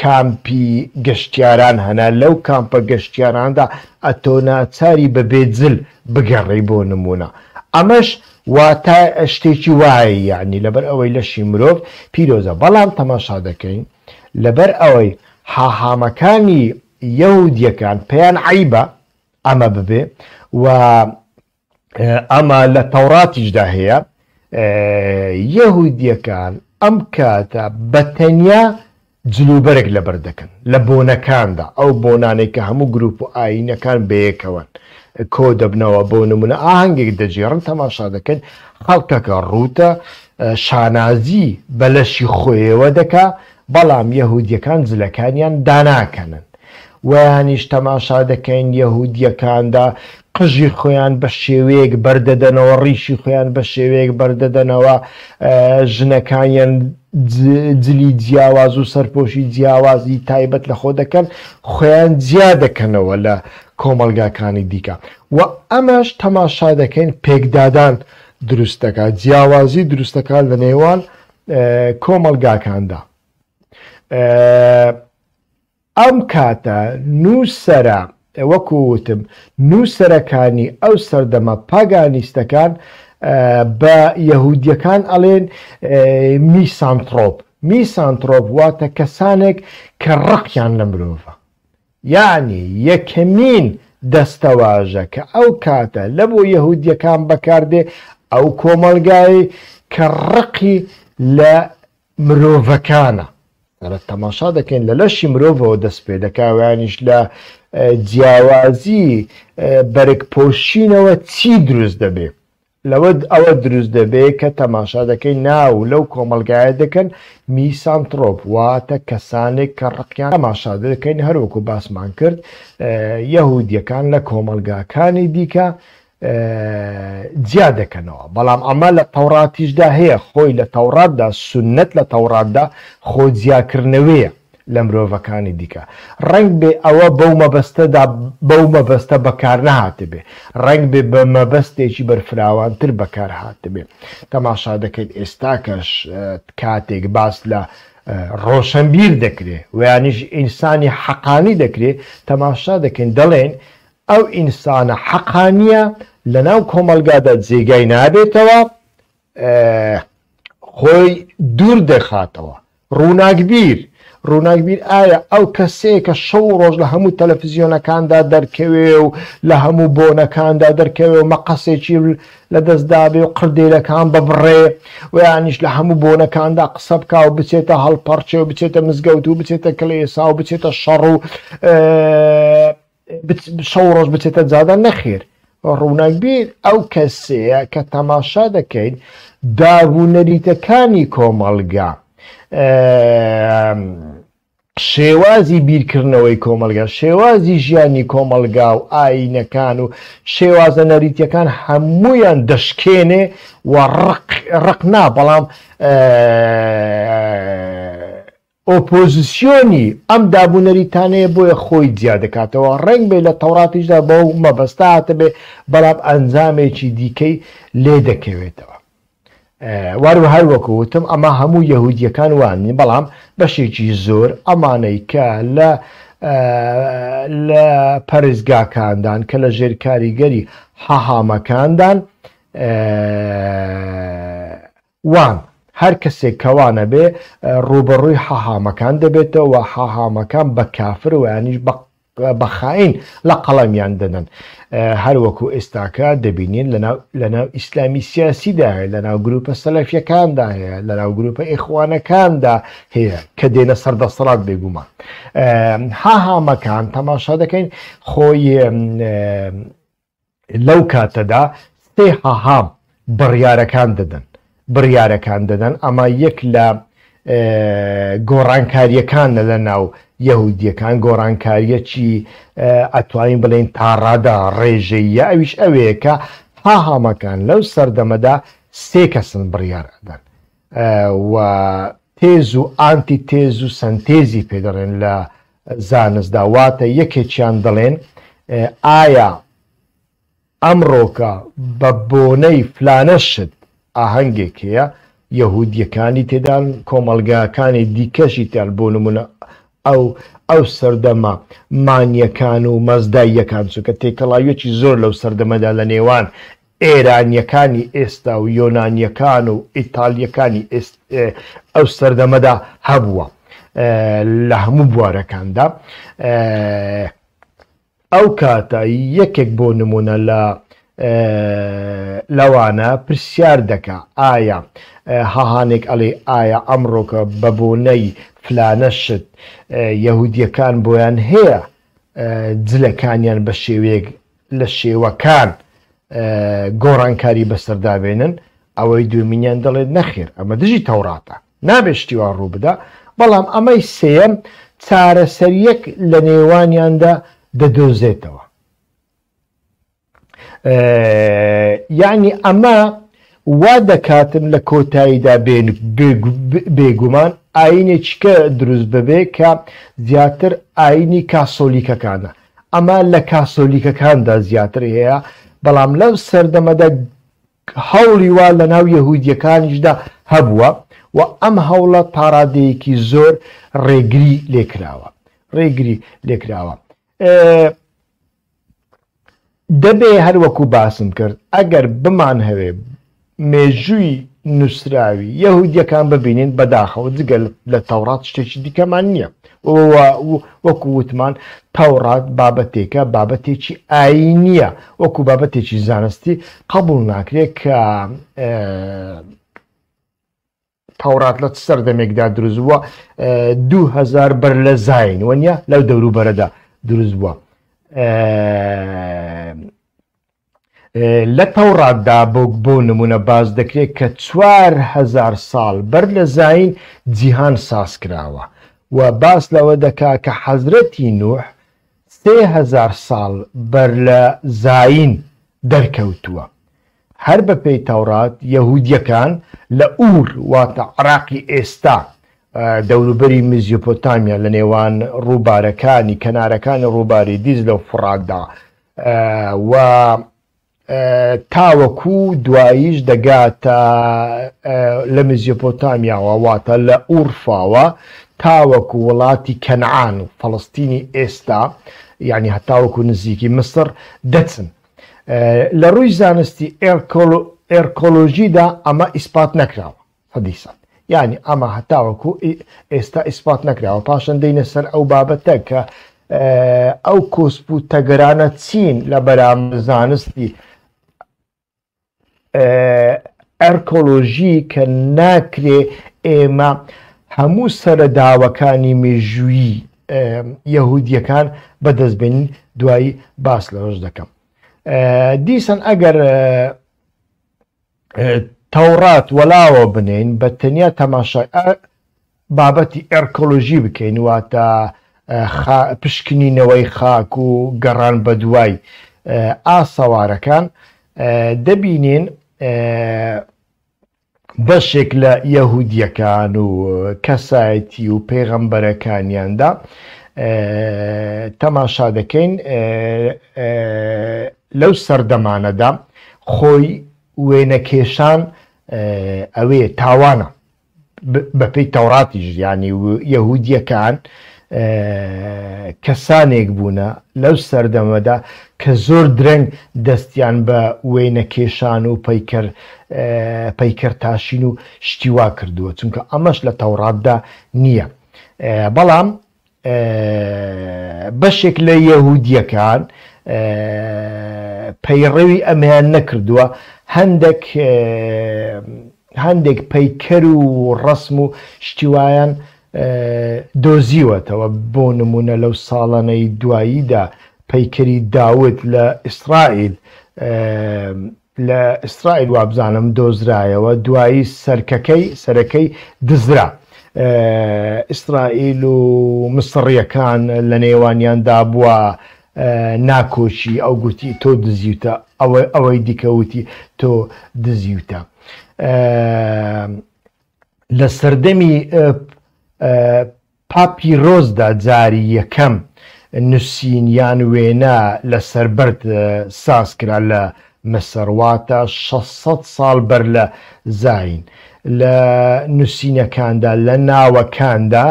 کامپی گەشتیاران هەنە، لەو کامپە گەشتیاراندا ئەتۆ ناچاری بە بێ جل بگەڕێی بۆ نموونە. ئەمەش واتە شتێکی وایە یەعنی لەبەر ئەوەی لەشی مرۆڤ پیرۆزە. بەڵام تەماشا دەکەین لەبەر ئەوەی حاحامەکانی یەهودیەکان پێیان عەیبە ئەمە ببێ و ئەمە لە تەوراتیشدا هەیە یەهودیەکان ئەم کاتە بە تەنیا جلوبەرگ لەبەر دەکەن لە بۆنەکاندا، ئەو بۆنانەی کە هەموو گروپ و ئایینەکان بەیەکەوەن کۆ دەبنەوە، بۆ نموونە ئاهەنگێک دەگێڕن، تەماشا دەکەن خەڵکەکە ڕووتە، شانازی بە لەشی خۆیەوە دەکا، بەڵام یەهودیەکان جلەکانیان داناکەنن. وەیانیش تەماشا دەکەین یەهودیەکاندا قژی خۆیان بە شێوەیەک بەردەدەنەوە، ڕیشی خۆیان بە شێوەیەک بەردەدەنەوە، ژنەکانیان جلی جیاواز و سەرپۆشی جیاوازی تایبەت لە خۆ دەکەن، خۆیان جیا دەکەنەوە لە کۆمەڵگاکانی دیکە و ئەمەش تەماشا دەکەین پێکدادان دروست دەکات، جیاوازی دروست دەکات لە نێوان کۆمەڵگاکاندا. ئەم کاتە نووسەرە وەکو وتم نووسەرەکانی ئەو سەردەمە پاگانیستەکان بە یەهودیەکان ئەڵێن میسانترۆپ، میسانترۆپ واتە کەسانێک کە ڕقیان لە مرۆڤە. یەعنی یەکەمین دەستەواژە کە ئەو کاتە لە بۆ یەهودیەکان بەکاردێ ئەو کۆمەڵگایەی کە ڕقی لە مرۆڤەکانە. ئەرە تەماشا دەکەین لە لەشی مرۆڤەوە دەست پێ دەکا ویانیش لە جیاوازی بەرگ پۆشینەوە چی دروست دەبێ؟ لەوە ئەوە دروست دەبێ کە تەماشا دەکەین ناو لەو کۆمەڵگایە دەکەن میسانترۆپ واتە کەسانێک کە ڕقیان تەماشا دەکەین هەروەکو باسمان کرد یەهودیەکان لە کۆمەڵگاکانی دیکە جیا دەکەنەوە بەڵام ئەمە لە تەوراتیشدا هەیە خۆی لە تەوراتدا سوننەت لە تەوراتدا خۆ جیاکردنەوەیە لە مرۆڤەکانی دیکە ڕەنگ بێ ئەوە بەو مەبەستەدا بەو مەبەستە بەکار نەهاتبێ ڕەنگ بێ بە مەبەستێکی بەرفراوانتر بەکار هاتبێ تەماشا دەکەین ئێستاکەش کاتێک باس لە ڕۆشنبیر دەکرێ ویانیش ئینسانی حەقانی دەکرێ تەماشا دەکەین دەڵێن ئەو ئینسانە حەقانیە لەناو کۆمەڵگادا جێگای نابێتەوە، خۆی دوور دەخاتەوە. ڕووناکبیر، ڕووناکبیر ئایا ئەو کەسەیە کە شەو و ڕۆژ لە هەموو تەلەفزیۆنەکاندا دەرکەوێ و لە هەموو بۆنەکاندا دەرکەوێ و مەقەسێکی لە دەست دابێ و قردێلەکان ببڕێ و یانیش لە هەموو بۆنەکاندا قسە بکا و بچێتە هەڵپەڕکێ و بچێتە مزگەوت و بچێتە کڵێسا و بچێتە شەڕ و شەو ڕۆژ بچێتە جادە نەخێر ڕووناکبیر ئەو کەسەیە کە تەماشا دەکەین داب و نەریتەکانی کۆمەڵگا شێوازی بیرکردنەوەی کۆمەلگا شێوازی ژیانی کۆمەلگا و ئاینەکان و شێوازە نەریتەکان هەمویان دەشکێنێ و ڕق ڕق نا بەڵام ئۆپۆزسیۆنی ئەم دابونەریتانەیە بۆیە خۆی جیا دەکاتەوە، ڕەنگ بێ لە تەوراتیشدا بەو مەبەستە هاتبێ بەڵام ئەنجامێکی دیکەی لێ دەکەوێتەوە. وەرو هەر وەکو وتم ئەمە هەموو یەهودیەکان وا نین بەڵام بەشێکی زۆر ئەمانەی کە لە لە پەرستگاکاندان کە لە ژێر کاریگەری حەهامەکاندان وان، هەر کەسێک کە وا نەبێ ڕووبەڕووی حاهامەکان دەبێتەوە، حاهامەکان بە کافر و یانیش بە خائین لە قەڵەمیان دەدەن. هەر وەکو ئێستاکە دەبینین لەناو لەناو ئیسلامی سیاسیدا هەیە، لەناو گروپە سەلەفیەکاندا هەیە، لەناو گروپە ئیخوانەکاندا هەیە کە دێنە سەر دەسەڵات بێگومان. حاهامەکان تەماشا دەکەین خۆی لەو کاتەدا سێ حاهام بڕیارەکان دەدەن بڕیارەکان دەدەن ئەمە یەک لە گۆڕانکاریەکانە لە ناو یەهودیەکان گۆڕانکاریەکی ئەتوانین بڵێین تاڕادە ڕێژەییە ئەویش ئەوەیە کە حاهامەکان لەو سەردەمەدا سێ کەسن بڕیار ئەدەن و تێز و ئانتی تێز و سەنتێزی پێ دەڵێن لە زانستدا واتە یەکێکیان دەڵێن ئایا ئەمڕۆکە بە بۆنەی فلانە شت ئاهەنگێک هەیە یەهودیەکانی تێدان کۆمەڵگاکانی دیکەشی تیان بۆ نمونە ئەو ئەو سەردەمە مانیەکان و مەزداییەکان چونکە تێکەڵاویەکی زۆر لەو سەردەمەدا لە نێوان ئێرانیەکانی ئێستا و یۆنانیەکان و ئیتالیەکانی ئەو سەردەمەدا هەبووە لە هەموو بوارەکاندا ئەو کاتە یەکێک بۆ نمونە لە لەوانە پرسیار دەکا ئایا هاهانێک ئەڵێ ئایا ئەمڕۆکە بە بۆنەی فلانە شت یەهودیەکان بۆیان هەیە جلەکانیان بە شێوەیەک لە شێوەکان گۆڕانکاری بەسەردا بێنن، ئەوەی دووەمینیان دەڵێت نەخێر ئەمە دژی تەوراتە نابێت شتی وا ڕووبدا، بەڵام ئەمەی سێیەم چارەسەرییەک لە نێوانیاندا دەدۆزێتەوە. یەعنی ئەمە وا دەکاتن لە کۆتاییدا بێگومان ئایینێکی کە دروست ببێ کە زیاتر ئایینی کاسۆلیکەکانە. ئەمە لە کاسۆلیکەکاندا زیاتر هەیە، بەڵام لەو سەردەمەدا هەوڵی وا لە ناو یەهودییەکانیشدا هەبووە و ئەم هەوڵە تاڕادەیەکی زۆر ڕێگری لێکراوە ڕێگری لێکراوە. دەبێ هەر وەکو باسم کرد ئەگەر بمانهەوێ مێژووی نووسراوی یەهودیەکان ببینین بەداخەوە جگە لە تەوڕات شتێکی دیکەمان نییە وەکو وتمان تەوڕات بابەتێکە بابەتێکی ئاینیە وەکو بابەتێکی زانستی قبول ناکرێت کە تەورات لە چ سەردەمێکدا دروست بووە؟ 2000 بەر لە زین وەنیە لەو دەوروبەرەدا دروست بووە. لە تەوراتدا بۆ بۆ نمونە باس دەکرێت کە 4هزار ساڵ بەر لە زین جیهان ساز کراوە و باس لەوە دەکا کە حەزرەتی نوح 3000 ساڵ بەر لە زین دەرکەوتووە. هەر بە پێی تەورات یەهودیەکان لە ئوور واتە عراقی ئێستا دەوروبەری میزیۆپۆتامیا لە نێوان ڕووبارەکانی کەنارەکانی ڕووباری دیجلە و فوڕاتدا و تاوەکو دواییش دەگاتە لە میزیۆپۆتامیاوە واتە لە ئورفاوە تاوەکو وڵاتی کەنعان و فەڵستینی ئێستا یعنی هەتاوەکو نزیکی مسڕ دەچن. لە ڕووی زانستی ئێرکۆلۆژیدا ئەمە ئیسپات نەکراوە سەدی سەد یعنی ئەمە هەتاوەکو ئێستا ئیسپات نەکراوە پاشان دێینە سەر ئەو بابەتە کە ئەو کۆسپ و تەگەرانە چین لە بەرامبەر زانستی ئەرکۆلۆژی کە ناکرێ ئێمە هەموو سەرەداوەکانی مێژوویی یەهودیەکان بەدەست بێنین دوایی باس لەوەش دەکەم دیسان ئەگەر تەوڕات وەلاوە بنین بە تەنیا تەماشای بابەتی ئەرکۆلۆژی بکەین واتە پشکنینەوەی خاک و گەڕان بەدوای ئاسەوارەکان دەبینین بەشێک لە یەهودیەکان و کەسایەتی و پێغەمبەرەکانیاندا تەماشا دەکەین لەو سەردەمانەدا خۆی وێنەکێشان ئەوێ تاوانە بەپێی تەوراتیش یانی یەهودیەکان کەسانێک بوونە لەو سەردەمەدا کە زۆر درەنگ دەستیان بە وێنەکێشان و پەیکەر پەیکەرتاشین و شتی وا کردووە چونکە ئەمەش لە تەوراتدا نییە بەڵام بەشێک لە یەهودیەکان پەیڕەوی ئەمەیان نەکردووە، هەندێک هەندێک پەیکەر و ڕەسم و شتی وایان دۆزیوەتەوە، بۆ نموونە لەو ساڵانەی دواییدا پەیکەری داود لە ئیسرائیل لە ئیسرائیل وابزانم دۆزرایەوە دوایی سەرکەکەی سەرەکەی دزرا ئیسرائیل و مسڕیەکان لە نێوانیاندا بووە ناکۆکی ئەو گوتی تۆ دزیوتە ئەوە ئەوەی دیکە وتی تۆ دزیوتە لە سەردەمی پاپیرۆسدا جاری یەکەم نوسین یان وێنە لەسەر بەرد ساز کرا لە مسر واتە 600 ساڵ بەر لە زاین. لە نوسینەکاندا لە ناوەکاندا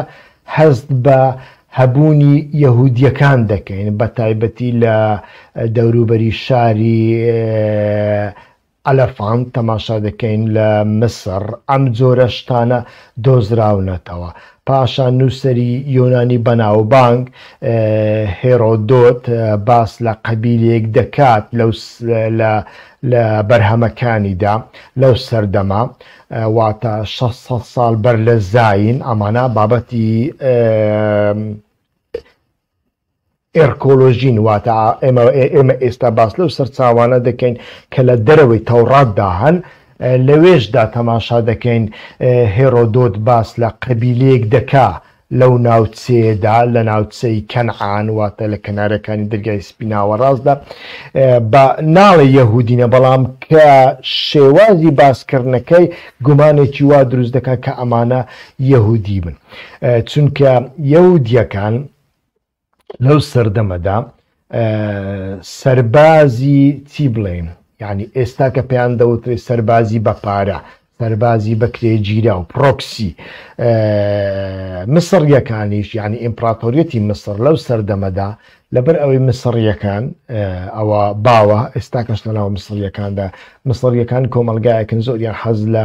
هەست بە هەبوونی یەهودیەکان دەکەین بە تایبەتی لە دەوروبەری شاری. ئەلەفانت تەماشا دەکەین لە میسڕ ئەم جۆرە شتانە دۆزراونەتەوە. پاشان نووسەری یۆنانی بەناوبانگ هێرۆدۆت باس لە قەبیلەیەک دەکات لەو لە لە بەرهەمەکانیدا لەو سەردەمە واتە 600 ساڵ بەر لە زایین ئەمانە بابەتی ئێرکۆلۆژین واتە ئێمە ئێمە ئێستا باس لەو سەرچاوانە دەکەین کە لە دەرەوەی تەوڕاتدا هەن لەوێشدا تەماشا دەکەین هێرۆدۆت باس لە قەبیلەیەک دەکا لەو ناوچەیەدا لە ناوچەی کەنعان واتە لە کەنارەکانی دەرگای سپی ناوەڕاستدا بە ناڵێ یەهودینە بەڵام کە شێوازی باسکردنەکەی گومانێکی وا دروست دەکات کە ئەمانە یەهودی بن چونکە یەهودیەکان لەو سەردەمەدا سەربازی چی بڵێین یعنی ئێستا کە پێیان دەوترێت سەربازی بە پارە سەربازی بەکرێگیرا و پرۆکسی مسڕیەکانیش یعنی ئیمپراتۆریەتی مسڕ لەو سەردەمەدا لەبەر ئەوەی مسڕیەکان ئەوە باوە ئێستاکەش لەناو مسڕیەکاندا مسڕیەکان کۆمەلگایەکن زۆریان حەز لە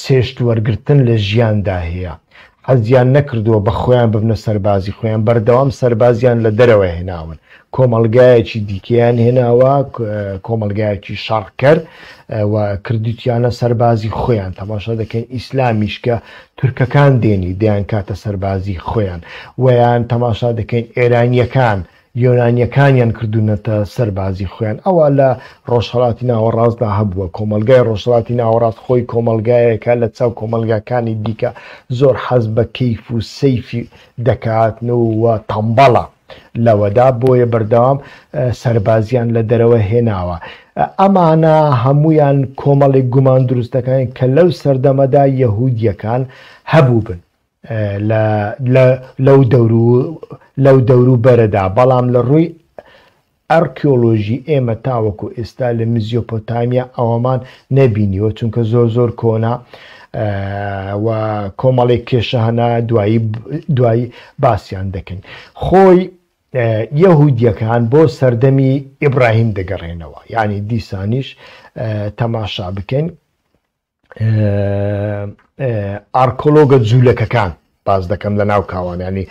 چێشت وەرگرتن لە ژیاندا هەیە، حەزیان نەکردووە بە خۆیان ببنە سەربازی خۆیان، بەردەوام سەربازیان لە دەرەوە هێناون، کۆمەڵگایەکی دیکەیان هێناوە، کۆمەڵگایەکی شەڕکەر و کردوتیانە سەربازی خۆیان، تەماشا دەکەین ئیسلامیش کە تورکەکان دێنی دەیانکاتە سەربازی خۆیان، وەیان تەماشا دەکەین ئێرانیەکان یۆنانیەکانیان کردونەتە سەربازی خۆیان ئەوە لە ڕۆژهەڵاتی ناوەڕاستدا هەبووە کۆمەڵگای ڕۆژهەڵاتی ناوەڕاست خۆی کۆمەڵگایەکە لە چاو کۆمەڵگاکانی دیکە زۆر حەز بە کەیف و سەیفی دەکات و تەمبەڵە لەوەدا بۆیە بەردەوام سەربازیان لە دەرەوە هێناوە ئەمانە هەمویان کۆمەڵێک گومان دروست دەکەن کە لەو سەردەمەدا یەهودیەکان هەبووبن لە لە لەو دەورو لەو دەورو بەرەدا بەڵام لە ڕووی ئەرکیۆلۆژی ئێمە تاوەکو ئێستا لە میزیۆپۆتامیا ئەوەمان نەبینیوە چونکە زۆر زۆر کۆنە و کۆمەڵێک کێشە هەنا دوایی دوایی باسیان دەکەین خۆی یەهودیەکان بۆ سەردەمی ئیبراهیم دەگەڕێنەوە یعنی دیسانیش تەماشا بکەین ئارکۆلۆگە جوولەکەکان باس دەکەم لە ناو کاوان ینی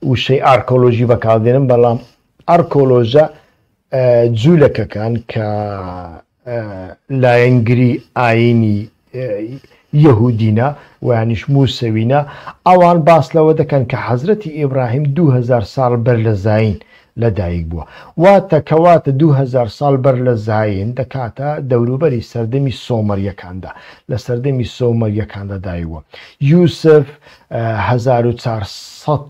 وشەی ئارکۆلۆژی بەکاردێنم بەڵام ئارکۆلۆژە جوولەکەکان کە لایەنگری ئاینی یەهودینە ویانیش موسەوینە ئەوان باس لەوە دەکەن کە حەزرەتی ئیبراهیم 2000 ساڵ بەر لە زین لەدایک بووە. واتە کەواتە 2000 ساڵ بەر لە زایین دەکاتە دەوروبەری سەردەمی سۆمەرییەکاندا، لە سەردەمی سۆمەرییەکاندا دایک بووە. یوسف 1400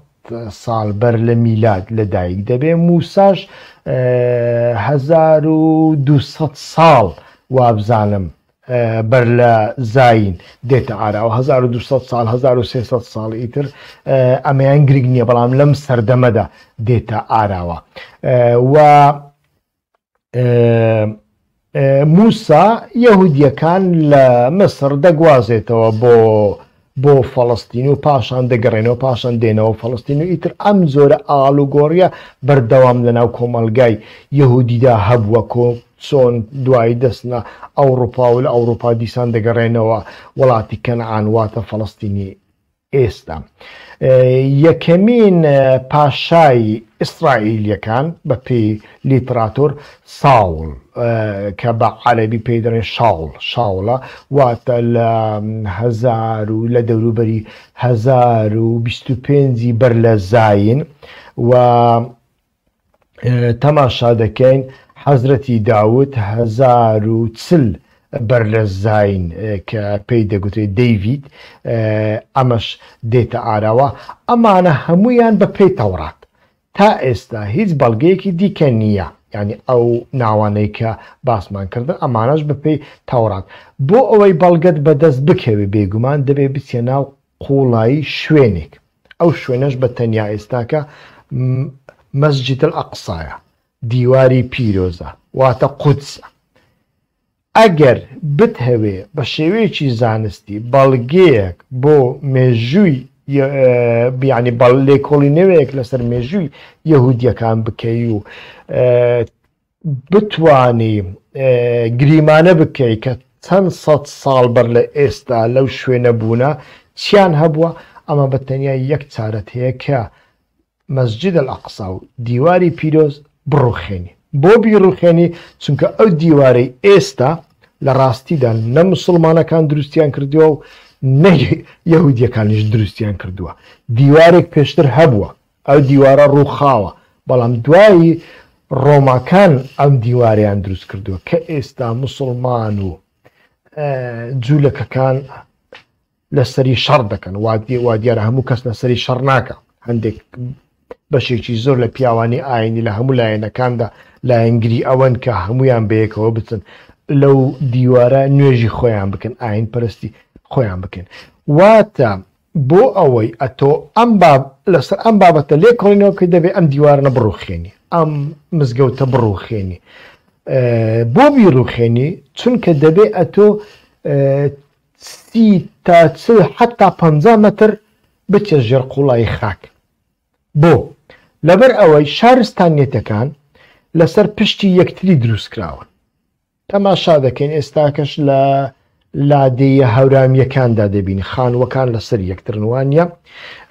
ساڵ بەر لە میلاد لەدایک دەبێ، موساش 1200 ساڵ وابزانم بەر لە زایین دێتە ئاراوە 1200 ساڵ 1300 ساڵ ئیتر ئەمەیان گرنگ نییە بەڵام لەم سەردەمەدا دێتە ئاراوە و موسا یەهودیەکان لە مسر دەگوازێتەوە بۆ بۆ فەڵەستین و پاشان دەگەڕێنەوە پاشان دێنەوە فەڵەستین و ئیتر ئەم جۆرە ئاڵوگۆڕیە بەردەوام لەناو کۆمەڵگای یەهودیدا هەبووە کۆ چۆن دوایی دەچنە ئەوڕوپا و لە ئەوڕوپا دیسان دەگەڕێنەوە وڵاتی کەنعان واتە فەڵەستینی ئێستا. یەکەمین پاشای ئیسرائیلیەکان بە پێی لیتراتۆر ساوڵ کە بە عەرەبی پێی دەڵێن شاوڵ شاوڵە واتە لە هەزار و لە دەوروبەری 1025 بەر لە زایین و تەماشا دەکەین حەزرەتی داود 1040 بەر لە زین کە پێی دەگوترێت دەیڤید ئەمەش دێتە ئاراوە ئەمانە هەمویان بە پێی تەوڕات تا ئێستا هیچ بەڵگەیەکی دیکە نییە یانی ئەو ناوانەی کە باسمان کردن ئەمانەش بەپێی تەورات بۆ ئەوەی بەڵگەت بەدەست بکەوێ بێگومان دەبێ بچیە ناو قوڵایی شوێنێک ئەو شوێنەش بە تەنیا ئێستاکە مەسجد الئەقسایە دیواری پیرۆزە واتە قودسە ئەگەر بتهەوێ بە شێوەیەکی زانستی بەڵگەیەک بۆ مێژووی یانی لێکۆڵینەوەیەک لەسەر مێژووی یەهودیەکان بکەی و بتانی گریمانە بکەی کە چەند سەد ساڵ بەر لە ئێستا لەو شوێنە بوونە چیان هەبووە، ئەمە بە تەنیا یەک چارەت هەیە کە مەسجد الاقصی و دیواری پیرۆز بڕوخێنی. بۆ بیڕوخێنی؟ چونکە ئەو دیوارەی ئێستا لە ڕاستیدا نە موسڵمانەکان دروستیان کردووە و نە یەهودیەکانیش دروستیان کردووە. دیوارێک پێشتر هەبووە، ئەو دیوارە ڕووخاوە، بەڵام دوایی ڕۆماکان ئەم دیوارەیان دروست کردووە کە ئێستا موسڵمان و جوولەکەکان لەسەری شەڕ دەکەن. وا دیارە هەموو کەس لەسەری شەڕ ناکە، هەندێک بەشێکی زۆر لە پیاوانی ئاینی لە هەموو لایەنەکاندا لایەنگری ئەوەن کە هەمویان بەیەکەوە بچن لەو دیوارە نوێژی خۆیان بکەن، ئاین پەرستی خۆیان بکەن. واتە بۆ ئەوەی ئەتۆ ئەم باب لەسەر ئەم بابەتە لێکۆڵینەوە بکەیت دەبێ ئەم دیوارنە بڕوخێنی، ئەم مزگەوتە بڕوخێنی. بۆ بیڕوخێنی؟ چونکە دەبێ ئەتۆ 30 تا 40 حتا 50 مەتر بچێ ژێر قوڵایی خاک. بۆ؟ لەبەر ئەوەی شارستانیەتەکان لەسەر پشتی یەکتری دروستکراون. تەماشا دەکەین ئێستاکەش لە لادێیە هەورامییەکاندا دەبینی خانووەکان لەسەر یەکترن وانە؟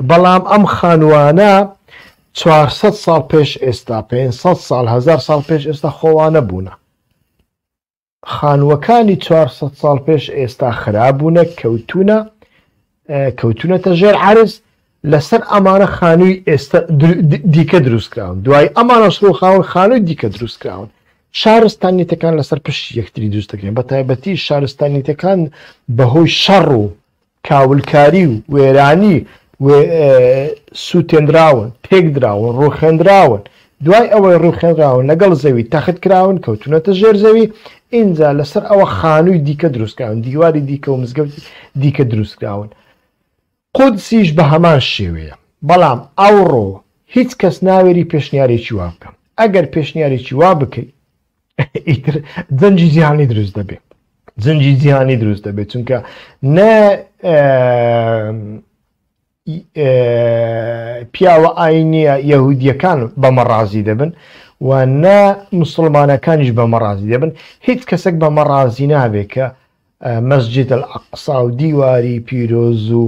بەڵام ئەم خانووانە 400 ساڵ پێش ئێستا، 500 ساڵ، 1000 ساڵ پێش ئێستا خۆوانە بوونە. خانووەکانی 400 ساڵ پێش ئێستا خرابوونە، کەوتونە، کەوتونەتە ژێر عەرز، لەسەر ئەمانە خانووی ئێستا دیکە دروستکراون، دوای ئەمانەش ڕووخاون خانووی دیکە دروستکراون. شارستانیەتەکان لەسەر پشتی یەکتری دروست دەکرێن، بە تایبەتی شارستانیەتەکان بەهۆی شەڕ و کاولکاری و وێرانی سووتێنراون، تێکدراون، ڕووخێنراون. دوای ئەوەی ڕووخێنراون لەگەڵ زەوی تەخت کراون، کەوتونەتە ژێر زەوی، ئینجا لەسەر ئەوە خانووی دیکە دروستکراون، دیواری دیکە و مزگەوتی دیکە دروستکراون. قودسیش بە هەمان شێوەیە. بەڵام ئەوڕۆ هیچ کەس ناوێری پێشنیارێکی وا بکە. ئەگەر پێشنیارێکی وا بکەی ئیتر جەنگی جیهانی دروست دەبێ، جەنگی جیهانی دروست دەبێت، چونکە نە پیاوە ئاینیە یەهودیەکان بەمە ڕازی دەبن و نە مسلمانەکانیش بەمە ڕازی دەبن. هیچ کەسێک بەمە ڕازی نابێت کە مەسجد الاقصا و دیواری پیرۆز و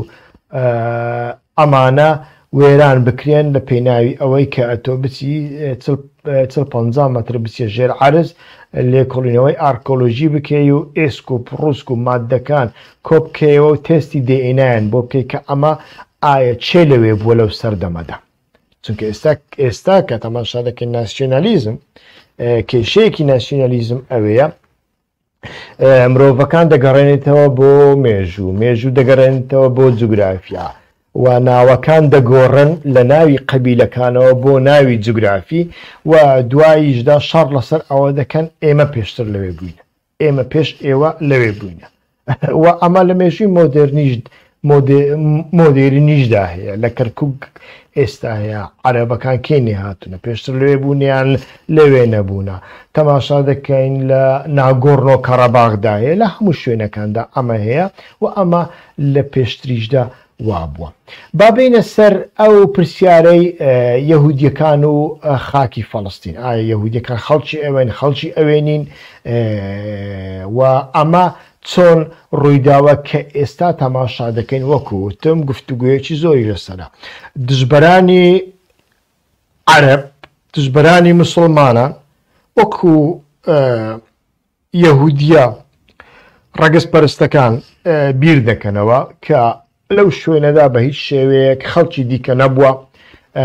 ئەمانە وێران بکرێن لە پێناوی ئەوەی کە ئەتۆ بچی 40 مەتر بچیە ژێر عەرز لێکۆڵینەوەی ئارکۆلۆژی بکەی و ئێسک و پڕوسک و ماددەکان کۆبکەیەوە و تێستی دێئێنایان بۆ بکەی کە ئەمە ئایا چێ لەوێ بووە لەو سەردەمەدا. چونکە ئێستا ئێستا کە تەماشا دەکەین ناسیۆنالیزم، کێشەیەکی ناسیۆنالیزم ئەوەیە مرۆڤەکان دەگەڕێنێتەوە بۆ مێژوو، مێژوو دەگەڕێنێتەوە بۆ جوگرافیا و ناوەکان دەگۆڕن لە ناوی قەبیلەکانەوە بۆ ناوی جوگرافی و دواییشدا شەڕ لەسەر ئەوە دەکەن ئێمە پێشتر لەوێ بووینە، ئێمە پێش ئێوە لەوێ بووینە. و ئەمە لە مێژووی مۆدێرنیش مۆدێرنیشدا هەیە، لە کەرکوک ئێستا هەیە، عەرەبەکان کەی نەهاتوونە، پێشتر لەوێ بوون یان لەوێ نەبوونە. تەماشا دەکەین لە ناگۆرنۆ کەڕەباغدا هەیە، لە هەموو شوێنەکاندا ئەمە هەیە و ئەمە لە پێشتریشدا وابووە. با بێینە سەر ئەو پرسیارەی یەهودیەکان و خاکی فەڵستین. ئایا یەهودیەکان خەڵکی ئەوێن، خەڵکی ئەوێ نین؟ و ئەمە چۆن ڕوویداوە کە ئێستا تەماشا دەکەین وەکو وتم گفتوگۆیەکی زۆری لەسەرە. دژبەرانی عەرەب، دژبەرانی مسوڵمانان وەکو یەهودیە ڕەگەزپەرستەکان بیر دەکەنەوە کە لەو شوێنەدا بە هیچ شێوەیەک خەڵکی دیکە نەبووە،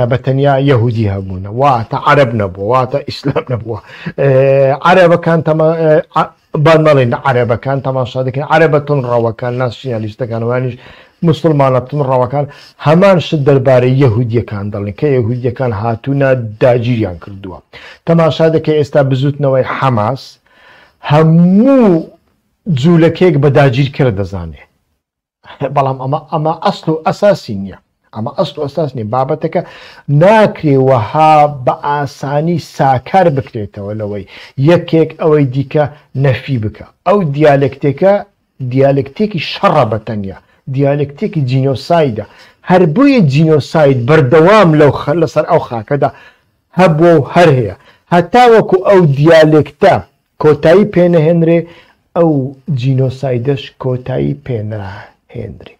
بە تەنیا یەهودی هەبوونە، واتە عەرەب نەبووە، واتە ئیسلام نەبووە. عەرەبەکان با نەڵێن عەرەبەکان، تەماشا دەکەن عەرەبە توندڕەوەکان، ناسیۆنالیستەکان، وانیش مسلمانە توندڕەوەکان هەمان شت دەربارەی یەهودیەکان دەڵێن کە یەهودیەکان هاتوونە داگیریان کردووە. تەماشا دەکەی ئێستا بزوتنەوەی حەماس هەموو جوولەکەیەک بە داگیرکەر دەزانێ، بەڵام ئەمە ئەمە ئەسڵ و ئەساسی نییە، ئەمە ئەسڵ و ئەساس نییە. بابەتەکە ناکرێ وەها بە ئاسانی ساکار بکرێتەوە لەوەی یەکێک ئەوەی دیکە نەفی بکە. ئەو دیالێکتێکە دیالێکتێکی شەڕە بە تەنیا، دیالێکتێکی جینۆسایدە. هەر بۆیە جینۆساید بەردەوام لەو لەسەر ئەو خاکەدا هەبووە و هەر هەیە. هەتاوەکو ئەو دیالێکتە کۆتایی پێنەهێنرێ ئەو جینۆسایدەش کۆتایی پێناهێنرێ.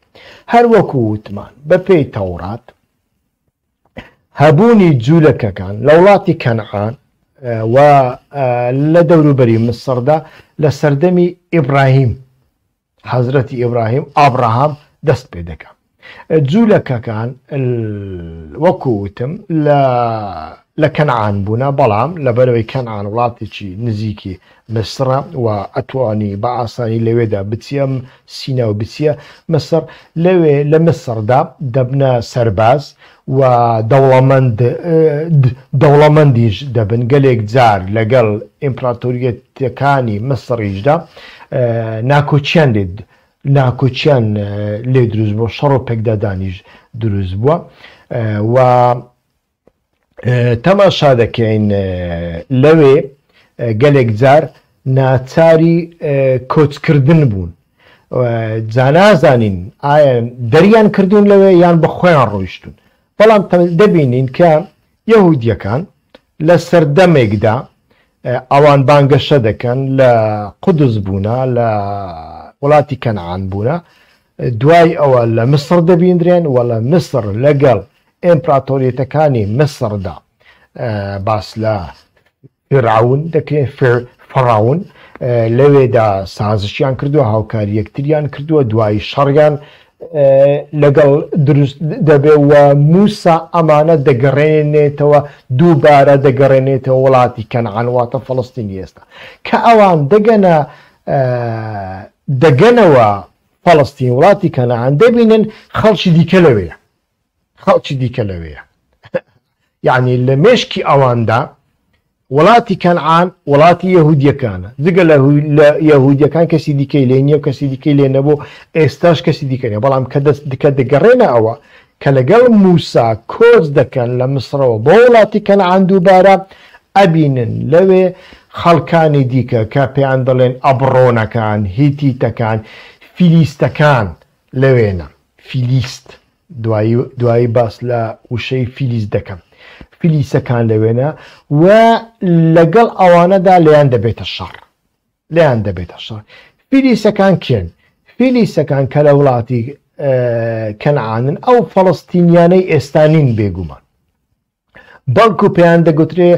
هەر وەکو وتمان بەپێی تەورات هەبوونی جوولەکەکان لە وڵاتی کەنعان و لە دەوروبەری مسڕدا لە سەردەمی ئیبراهیم حەزرەتی ئیبراهیم، ئابراهام، دەست پێ دەکا. جوولەکەکان وەکو وتم لە لە کەنعان بوونە، بەڵام لەبەرئەوەی کەنعان وڵاتێکی نزیکی میسرە و ئەتوانی بە ئاسانی لەوێدا بچیە سینا و بچیە میسر، لەوێ لە میسردا دەبنە سەرباز و دەوڵەمەند دەوڵەمەندیش دەبن، گەلێک جار لەگەڵ ئیمپراتۆریەتەکانی میسریشدا ناکۆکیان لێ ناکۆکیان لێ دروست بووە، شەڕ و پێکدادانیش دروست بووە و تەماشا دەکەین لەوێ گەلێک جار ناچاری کۆچکردن بوون. جا نازانین ئایا دەریان کردوون لەوێ یان بە خۆیان ڕۆیشتوون. بەڵام دەبینین کە یەهودیەکان لە سەردەمێکدا ئەوان بانگەشە دەکەن لە قودس بوونە، لە وڵاتی کەنعان بوونە، دوای ئەوە لە میسڕ دەبیندرێن و لە میسڕ لەگەڵ ئیمپراتۆریەتەکانی میسڕدا باس لە فیرعەون دەکرێت، فەڕەعون، لەوێدا سازشیان کردووە، هاوکاری یەکتریان کردووە، دوایی شەڕیان لەگەڵ دروست دەبێ و موسا ئەمانە دەگەڕێنێتەوە، دووبارە دەگەڕێنێتەوە وڵاتی کەنعان، واتە فەڵەستینی ئێستا. کە ئەوان دەگەنە دەگەنەوە فەڵەستین، وڵاتی کەنعان، دەبینن خەڵکی دیکە لەوێیە. خەڵکی دیکە لەوێیە. یەعنی لە مێشکی ئەواندا وڵاتی کەنعان وڵاتی یەهودیەکانە، جگە لە یەهودیەکان کەسی دیکەی لێ نییە و کەسی دیکەی لێ نەبوو، ئێستاش کەسی دیکە نییە. بەڵام کە دەست کە دەگەڕێنە ئەوە کە لەگەڵ موسا کۆچ دەکەن لە میسرەوە بۆ وڵاتی کەنعان دووبارە ئەبینن لەوێ خەڵکانی دیکە کە پێیان دەڵێن ئەبڕۆنەکان، هیتیتەکان، فیلیستەکان لەوێنە. فیلیست دوایی دوایی باس لە وشەی فیلیس دەکەم. فیلیسەکان لەوێنە و لەگەڵ ئەوانەدا لێیان دەبێتە شەڕ. لێیان دەبێتە شەڕ. فیلیسەکان کێن؟ فیلیسەکان کە لە وڵاتی کەنعانن ئەو فەڵەستینیانەی ئێستا نین بێگومان. بەڵکو پێیان دەگوترێ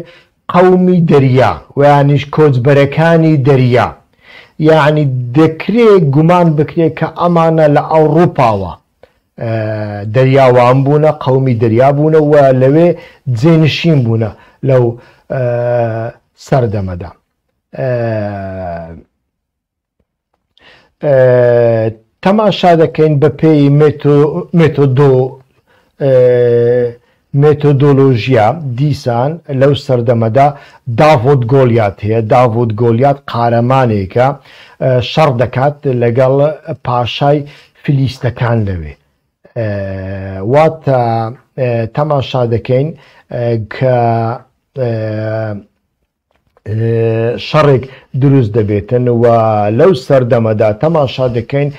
قەومی دەریا ویانیش کۆچبەرەکانی دەریا. یەعنی دەکرێ گومان بکرێ کە ئەمانە لە ئەوڕوپاوە دەریاوان بوونە، قەومی دەریا بوونە و لەوێ جێنشین بوونە لەو سەردەمەدا. تەماشا دەکەین بە پێی مێتۆدۆلۆژیا دیسان لەو سەردەمەدا داڤۆد گۆلیات هەیە، داڤۆد گۆلیات قارەمانێکە شەڕ دەکات لەگەڵ پاشای فلیستەکان لەوێ. واتە تەماشا دەکەین کە شەڕێک دروست دەبێتن و لەو سەردەمەدا تەماشا دەکەین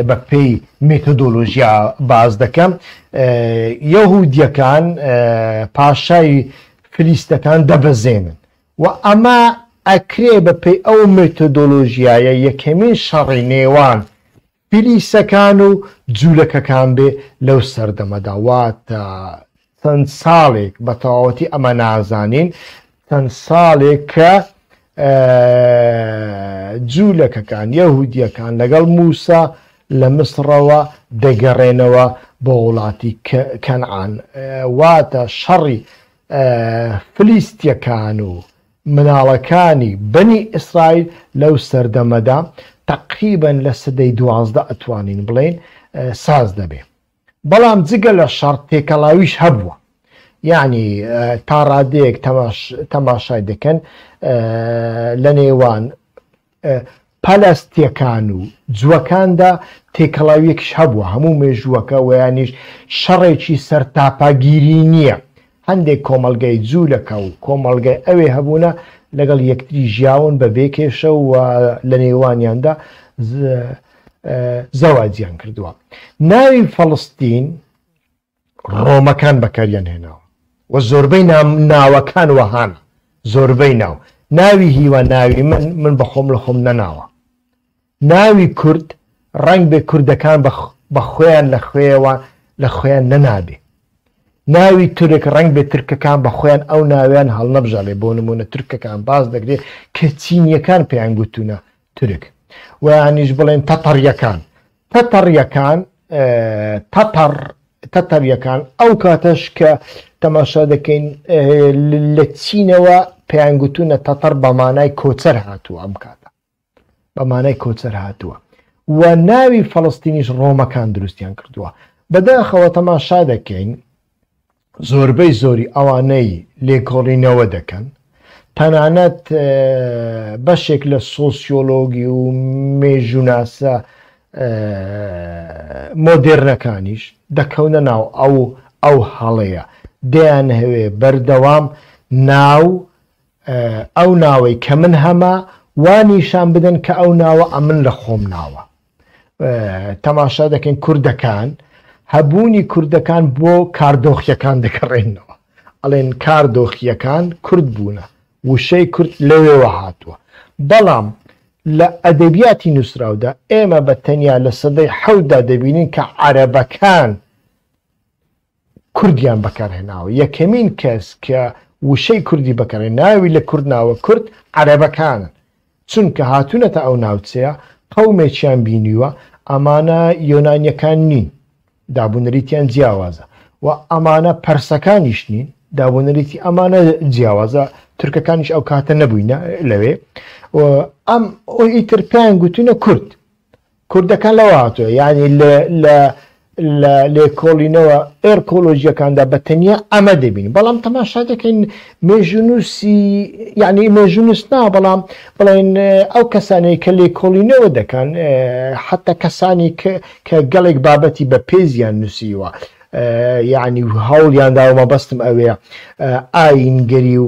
بە پێی مێتۆدۆلۆژیا باس دەکەم یەهودیەکان پاشای فلیستەکان دەبەزێنن و ئەمە ئەکرێ بە پێی ئەو مێتۆدۆلۆژیایە یەکەمین شەڕی نێوان فیلیسەکان و جولەکەکان بێ لەو سەردەمەدا، واتە چەند ساڵێک، بە تەواوەتی ئەمە نازانین، چەند ساڵێک کە جولەکەکان، یەهودیەکان لەگەڵ موسا لە مسڕەوە دەگەڕێنەوە بۆ وڵاتی کەنعان، واتە شەڕی فلیستیەکان و مناڵەکانی بەنی ئیسرائیل لەو سەردەمەدا تەقریبەن لە سەدەی 12 ئەتوانین بڵێین ساز دەبێ. بەڵام جگە لە شەڕ تێکەڵاویش هەبووە. یەعنی تا ڕادەیەک تەماشای دەکەن لە نێوان پەلەستیەکان و جووەکاندا تێکەڵاویەکیش هەبووە، هەموو مێژووەکە وەیانیش شەڕێکی سەرتاپاگیری نییە، هەندێک کۆمەڵگەی جوولەکە و کۆمەڵگەی ئەوێ هەبوونە لەگەڵ یەکتری ژیاون بە بێ کێشە و لە نێوانیاندا زەواجیان کردووە. ناوی فەڵستین ڕۆمەکان بەکاریان هێناوە و زۆربەی ناوەکان وەهان، زۆربەی ناو ناوی هیوا ناوی من من بەخۆم لە خۆم نەناوە. ناوی کورد ڕەنگ بێ کوردەکان بە خۆیان لە خوێیەوە لە خۆیان نەنابێ. ناوی تورک ڕەنگ بێ تورکەکان بە خۆیان ئەو ناوەیان هەڵنەبژاڵێ بۆ نموونە تورکەکان باس دەکرێ کە چینیەکان پێیان گوتوونە تورک و یانیش بڵێن تەتەڕیەکان تەتەڕیەکان تەتەڕ تەتەریەکان ئەو کاتەش کە تەماشا دەکەین لە چینەوە پێیان گوتوونە تەتەڕ بە مانای کۆچەر هاتووە ئەم کاتە بە مانای کۆچەر هاتووە و ناوی فەڵستینیش ڕۆمەکان دروستیان کردووە. بەداخەوە تەماشا دەکەین زۆربەی زۆری ئەوانەی لێکۆڵینەوە دەکەن تەنانەت بەشێک لە سۆسیۆلۆگی و مێژووناسە مۆدێرنەکانیش دەکەونە ناو ئەو ئەو هەڵەیە دەیانهەوێ بەردەوام ناو ئەو ناوەی کە من هەمە وا نیشان بدەن کە ئەو ناوە ئەمن لە خۆم ناوە. تەماشا دەکەین کوردەکان هەبوونی کوردەکان بۆ کاردۆخیەکان دەگەڕێنەوە ئەڵێن کاردۆخیەکان کورد بوونە وشەی کورد لەوێوە هاتووە بەڵام لە ئەدەبیاتی نووسراودا ئێمە بە تەنیا لە سەدەی حەوتدا دەبینین کە عەرەبەکان کوردیان بەکارهێناوە، یەکەمین کەس کە وشەی کوردی بەکارهێنا ناوی لە کورد ناوە کورد عەرەبەکانن، چونکە هاتوونەتە ئەو ناوچەیە قەومێکیان بینیوە ئەمانە یۆنانیەکان نین دابونەریتیان جیاوازە و ئەمانە پەرسەکانیش نین دابونەریتی ئەمانە جیاوازە تورکەکانیش ئەو کاتە نەبووینە لەوێ و ئەم ئیتر پێیان گوتوونە کورد کوردەکان لەوە هاتووە یانی لە لە لە لێکۆڵینەوە ئێرکۆلۆژیەکاندا بە تەنیا ئەمە دەبین بەڵام تەماشا دەکەین مێژوونووسی یعنی مێژوونووس نا بەڵام بڵێن ئەو کەسانەی کە لێکۆڵینەوە دەکەن حتا کەسانی کە گەڵێک بابەتی بە پێزیان نووسیوە یعنی هەوڵیان داوە مەبەستم ئەوەیە ئاینگەری و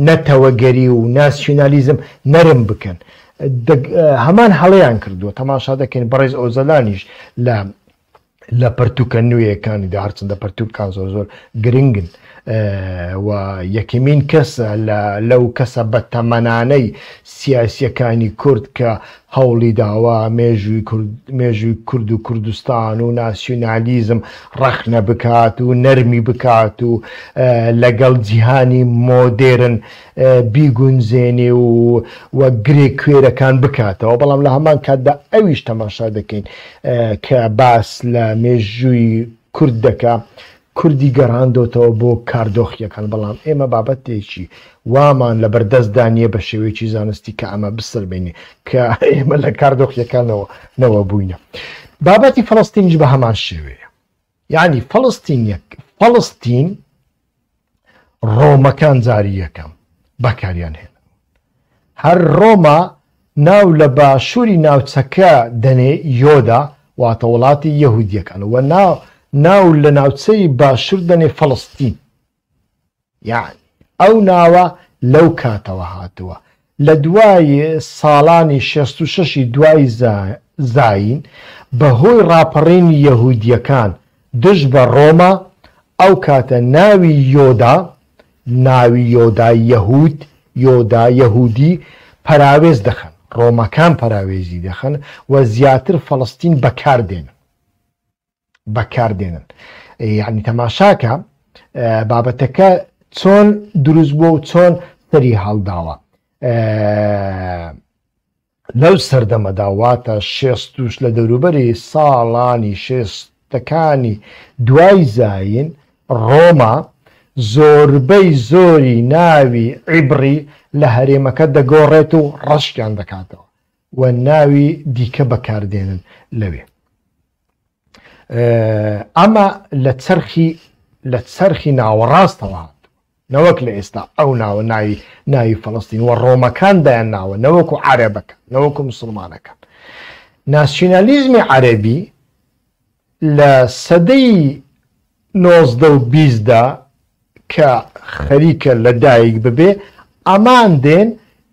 نەتەوەگەری و ناسیونالیزم نەرم بکەن هەمان هەڵەیان کردووە تەماشا دەکەین بەڕێز ئۆزەلانیش لە لە پەرتوکە نوێیەکانیدا هەرچەندە پەرتوکان زۆر زۆر گرنگن و یەکەمین کەسە لە لەو کەسە بەتەمەنانەی سیاسیەکانی کورد کە هەوڵی داوە مێژووی کورد مێژووی کورد و کوردستان و ناسیونالیزم ڕەخنە بکات و نەرمی بکات و لەگەڵ جیهانی مۆدێرن بیگونجێنێ و و گرێ کوێرەکان بکاتەوە، بەڵام لە هەمان کاتدا ئەویش تەماشا دەکەین کە باس لە مێژووی کورد دەکا کوردی گەڕاندۆتەوە بۆ کاردۆخییەکان، بەڵام ئێمە بابەتێکی وامان لەبەردەستدا نییە بە شێوەیەکی زانستی کە ئەمە بسەلمێنین کە ئێمە لە کاردۆخییەکانەوە نەوە بووینە. بابەتی فەڵەستینیش بە هەمان شێوەیە. یعنی فەڵەستینیەک فەڵەستین ڕۆمەکان جاری یەکەم بەکاریان هێنا. هەر ڕۆما ناو لە باشووری ناوچەکە دەنێ یۆدا واتە وڵاتی یەهودیەکان و ناو ناو لە ناوچەی باشوور دەنێ فەڵەستین. یەعنی ئەو ناوە لەو کاتەوە هاتووە. لە دوای ساڵانی 66 ی دوای زایین بە هۆی ڕاپەڕینی یەهودیەکان دژ بە ڕۆما، ئەو کاتە ناوی یۆدا، ناوی یۆدا یەهود، یۆدا یەهودی، پەراوێز دەخەن، ڕۆمەکان پەراوێزی دەخەن و زیاتر فەڵەستین بەکار دێنن. بەکار دێنن. یەعنی تەماشاکە بابەتەکە چۆن دروست بووە و چۆن سەری هەڵداوە. لەو سەردەمەدا واتە شێستوش لە دەوروبەری ساڵانی شێستەکانی دوای زایین، ڕۆما زۆربەی زۆری ناوی عیبڕی لە هەرێمەکە دەگۆڕێت و ڕەشیان دەکاتەوە و ناوی دیکە بەکاردێنن لەوێ. ئەمە لە چەرخی لە چەرخی ناوەڕاستەوە هاتووە نەوەک لە ئێستا ئەو ناوە ناوی ناوی فەڵەستین و ڕۆمەکان دایان ناوە نەوەکو عەرەبەکان نەوەکو مسلمانەکان ناسیونالیزمی عەرەبی لە سەدەی 19 و بیستدا کە خەریکە لە دایک ببێ ئەمان دێن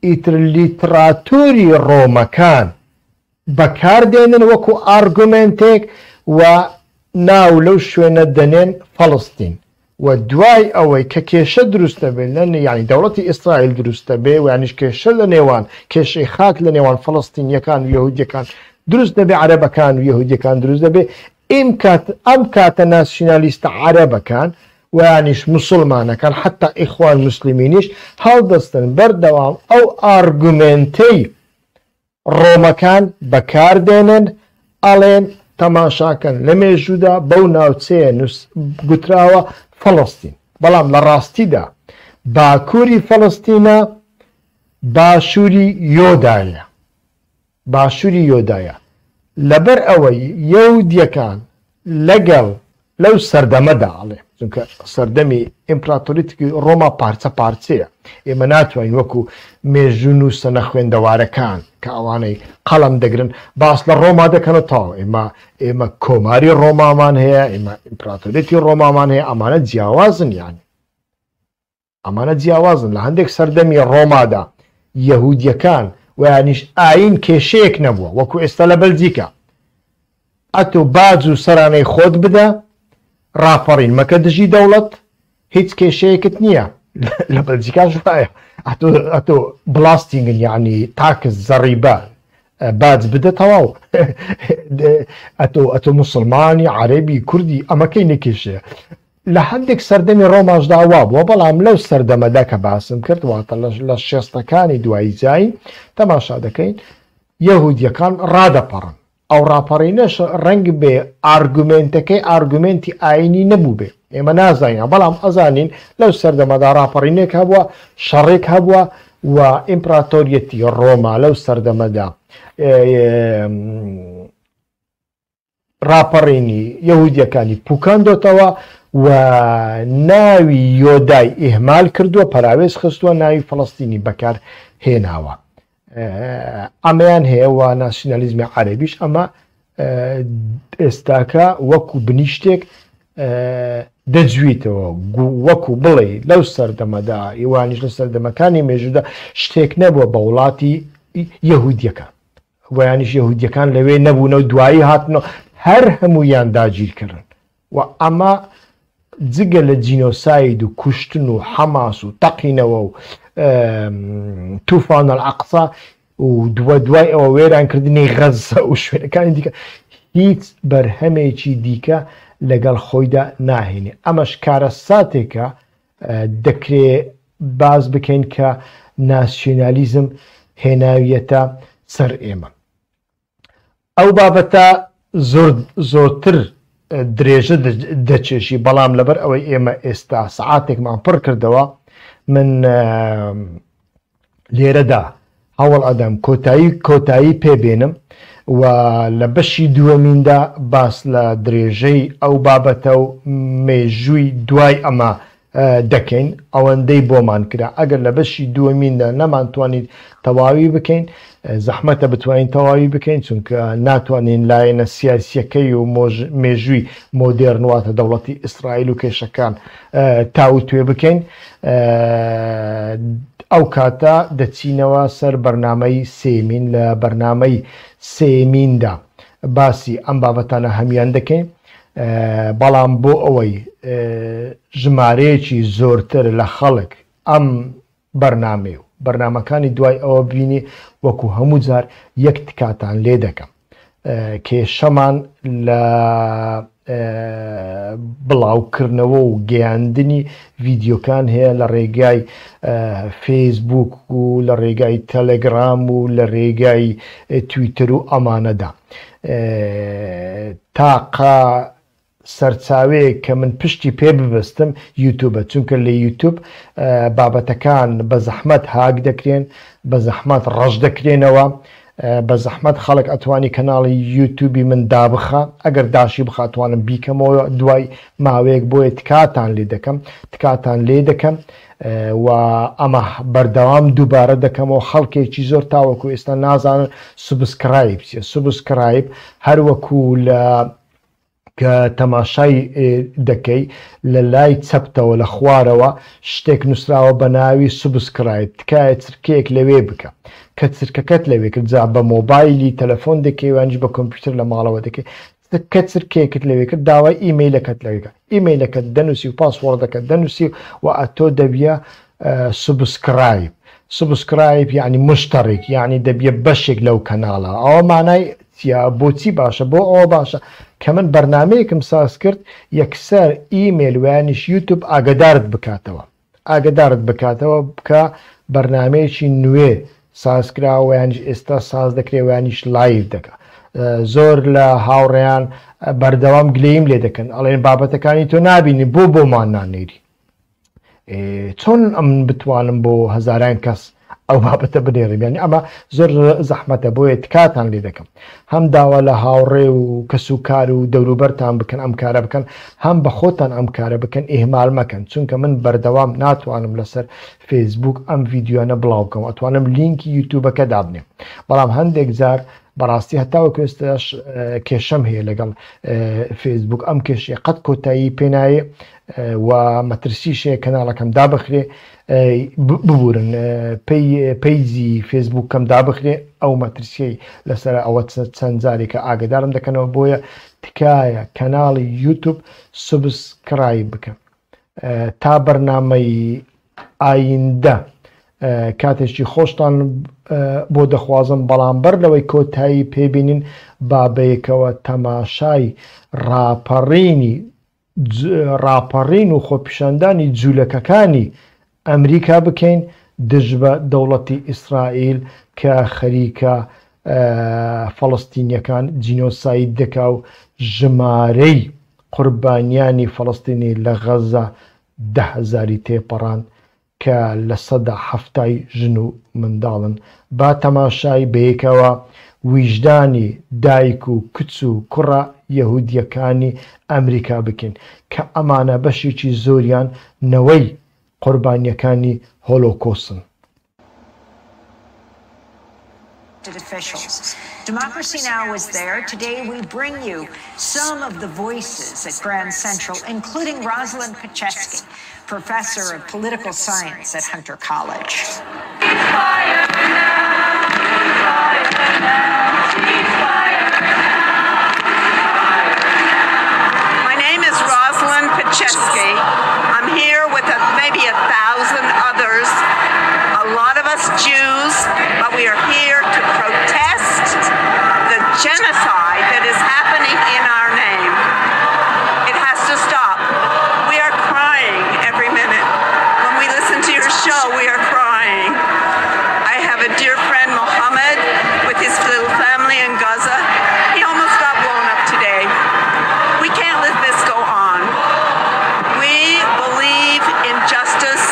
ئیتر لیتراتۆری ڕۆمەکان بەکار دێنن وەکو ئارگومێنتێک و ناو لەو شوێنە دەنێن فەڵەستین. و دوای ئەوەی کە کێشە دروست دەبێت لە یانی دەوڵەتی ئیسرائیل دروست دەبێ و یانیش کێشە لە نێوان کێشەی خاک لە نێوان فەڵەستینیەکان و یەهودیەکان دروست دەبێ عەرەبەکان و یەهودیەکان دروست دەبێ ئیم کات ئەم کاتە ناسیونالیستە عەرەبەکان و یانیش موسڵمانەکان حەتا ئیخوان موسلمینیش هەڵدەستن بەردەوام ئەو ئارگومێنتەی ڕۆمەکان بەکار دێنن ئەڵێن تەماشاکەن لە مێژوودا بەو ناوچەیە نوس گوتراوە فەڵەستین بەڵام لە ڕاستیدا باکووری فەڵەستینە باشووری یۆدایە باشووری یۆدایە لەبەر ئەوەی یەودیەکان لەگەڵ لەو سەردەمەدا ئەڵێم چونکە سەردەمی ئیمپراتۆریەتی ڕۆما پارچە پارچەیە ئێمە ناتوانین وەکو مێژوونووسە نەخوێندەوارەکان کە ئەوانەی قەڵەم دەگرن باس لە ڕۆما دەکەن و تەواو ئێمە ئێمە کۆماری ڕۆمامان هەیە ئێمە ئیمپراتۆریەتی ڕۆمامان هەیە ئەمانە جیاوازن یانی ئەمانە جیاوازن، لە هەندێک سەردەمی ڕۆمادا یەهودیەکان و یانیش ئایین کێشەیەک نەبووە وەکو ئێستا لە بەلجیکا ئەتۆ باج و سەرانەی خۆت بدە ڕاپەڕین مەکە دژی دەوڵەت هیچ کێشەیەکت نییە لە بەلجیکاش وایە ئەتۆ ئەتۆ belasting یعنی tax زەڕیبە باج بدە تەواو ئەتۆ ئەتۆ مسلمانی عەرەبی کوردی ئەمەکەی نەکێشەیە لە هەندێک سەردەمی ڕۆماشدا وابووە، بەڵام لەو سەردەمەدا کە باسم کرد، واتە لە شێستەکانی دوای زایین، تەماشا دەکەین یەهودییەکان ڕادەپەڕن. ئەو ڕاپەڕینەش ڕەنگبێ ئارگومێنتەکەی ئارگومێنتی ئایینی نەبووبێ، ئێمە نازانین، بەڵام ئەزانین لەو سەردەمەدا ڕاپەڕینێک هەبووە، شەڕێک هەبووە و ئیمپراتۆریەتی ڕۆما لەو سەردەمەدا ڕاپەڕینی یەهودیەکانی پوکاندۆتەوە و ناوی یۆدای ئیهمال کردووە، پەراوێز خستووە، ناوی فەڵەستینی بەکار هێناوە. ئەمەیان هەیە و ناسیونالیزمی عەرەبیش ئەمە ئێستاکە وەکو بنیشتێک دەجویتەوە، وەکو بڵێ لەو سەردەمەدا ئیوانیش لە سەردەمەکانی مێژوودا شتێک نەبووە بە وڵاتی یەهودیەکان. ویانیش یەهودیەکان لەوێ نەبوونە و دوایی هاتنەوە هەر هەموویان داگیرکەرن و ئەمە جگە لە جینۆساید و کوشتن و حەماس و تەقینەوە و توفان العقصا و دووە دوای ئەوە وێرانکردنی غەزە و شوێنەکانی دیکە هیچ بەرهەمێکی دیکە لەگەڵ خۆیدا ناهێنێ. ئەمەش کارەساتێکە دەکرێ باس بکەین کە ناسیۆنالیزم هێناویەتە سەر ئێمە. ئەو بابەتە زۆر زۆرتر درێژە دەچێشی، بەڵام لەبەر ئەوەی ئێمە ئێستا سەعاتێکمان پڕ کردەوە، من لێرەدا هەوڵ ئەدەم کۆتایی کۆتایی پێ بێنم و لە بەشی دووەمیندا باس لە درێژەی ئەو بابەتە و مێژووی دوای ئەمە دەکەین ئەوەندەی بۆمان کرا ئەگەر لە بەشی دووەمیندا نەمانتوانی تەواوی بکەین زەحمەتە بتوانین تەواوی بکەین چونکە ناتوانین لایەنە سیاسیەکەی و مێژووی مۆدێرن واتە دەوڵەتی ئیسرائیل و کێشەکان تاوتوێ بکەین ئەو کاتە دەچینەوە سەر بەرنامەی سێیەمین، لە بەرنامەی سێیەمیندا باسی ئەم بابەتانە هەموویان دەکەین، بەڵام بۆ ئەوەی ژمارەیەکی زۆرتر لە خەڵک ئەم بەرنامەی و بەرنامەکانی دوای ئەوە ببینی وەکو هەموو جار یەک تکاتان لێ دەکەم کێشەمان لە بڵاوکردنەوە و گەیاندنی ڤیدیۆکان هەیە لە ڕێگای فەیسبوک و لە ڕێگای تەلەگرام و لە ڕێگای تویتەر و ئەمانەدا تاقە سەرچاوەیەک کە من پشتی پێ ببەستم یوتوبە چونکە لە یوتوب بابەتەکان بە زەحمەت هاک دەکرێن بە زەحمەت ڕەش دەکرێنەوە بە زەحمەت خەڵک ئەتوانی کەناڵی یوتوبی من دابخا ئەگەر داشی بخا توانم بیکەمەوە دوای ماوەیەک بۆیە تکاتان لێ دەکەم تکاتان لێ دەکەم و ئەمە بەردەوام دووبارە دەکەمەوە خەڵکێکی زۆر تاوەکو ئێستا نازانن subscribe چیە subscribe هەروەکو لە کە تەماشای دەکەی لە لای چەپتەوە لە خوارەوە شتێک نوسراوە بە ناوی subscribe تکایە چرکەیەک لەوێ بکە کە چرکەکەت لەوێ کرد جا بە مۆبایلی تەلەفۆن دەکەی وانیش بە کۆمپیوتەر لە ماڵەوە دەکەی. کە چرکەیەکت لەوێ کرد داوای ئیمەیلەکەت لەوێ کە ئیمەیلەکەت دەنووسی و password ەکەت دەنووسی و ئەتۆ دەبیە subscribe subscribe یعنی مشترک یعنی دەبیە بەشێک لەو کەناڵە ئەوە مانای چیە بۆچی باشە بۆ ئەوە باشە کە من بەرنامەیەکم ساز کرد یەکسەر ئیمەیل ویانیش یوتوب ئاگدارت بکاتەوە ئاگەدارت بکاتەوە کە بەرنامەیەکی نوێ ساز کراوە یانیش ئێستا ساز دەکرێ ویانیش live دەکا زۆر لە هاوڕێیان بەردەوام گلەیم لێ دەکەن ئەڵێن بابەتەکانی تۆ نابینی بۆ بۆمان نانێری چۆن ئەم بتوانم بۆ هەزاران کەس ئەو بابەتە بنێرم یانی ئەمە زۆر زەحمەتە بۆیە تکاتان لێ دەکەم هەم داوا لە هاوڕێ و کەس و کار و دەوروبەرتان بکەن ئەم کارە بکەن هەم بە خۆتان ئەم کارە بکەن ئیهمال مەکەن چونکە من بەردەوام ناتوانم لەسەر فەیسبوک ئەم ڤیدیۆیانە بڵاو بکەم ئەتوانم لینکی یوتیوبەکە دابنێم بەڵام هەندێک جار بەڕاستی هەتاوەکو ئێستاش کێشەم هەیە لەگەڵ فەیسبوک ئەم کێشەیە قەت کۆتایی پێنایێ و مەترسیش هەیە کەناڵەکەم دابخرێ ببورن پەیجی فێسبوکەم دابخرێ ئەو مەترسیەی لەسەرە ئەوە چەند جارێکە ئاگدارم دەکەنەوە بۆیە تکایە کەناڵی یوتوب subscribe بکە تا بەرنامەی ئایندە کاتێکی خۆشتان بۆ دەخوازم بەڵام بەر لەوەی کۆتایی پێبینین با بەیەکەوە تەماشای ڕاپەڕینی ڕاپەڕین و خۆپیشاندانی جولەکەکانی ئەمریکا بکەین دژ بە دەوڵەتی ئیسرائیل کە خەریکە فەڵەستینیەکان جینۆساید دەکا و ژمارەی قوربانیانی فەڵەستینی لە غەزە 10,000ی تێپەڕاند کە 70% ی ژن و منداڵن، با تەماشای بەیەکەوە ویژدانی دایک و کچ و کوڕە یەهودیەکانی ئەمریکا بکەین کە ئەمانە بەشێکی زۆریان نەوەی قوربانیەکانی هۆلۆکۆسن. Officials. Democracy Now! Was there. Today we bring you some of the voices at Grand Central, including Rosalind Petchesky, professor of political science at Hunter College. My name is Rosalind Petchesky. I'm here with maybe 1,000 others, a lot of us Jews, but we are here to protest the genocide that is happening in our name. It has to stop. We are crying every minute. When we listen to your show, we are crying. I have a dear friend, Mohammed, with his little family in Gaza. He almost got blown up today. We can't let this go on. We believe in justice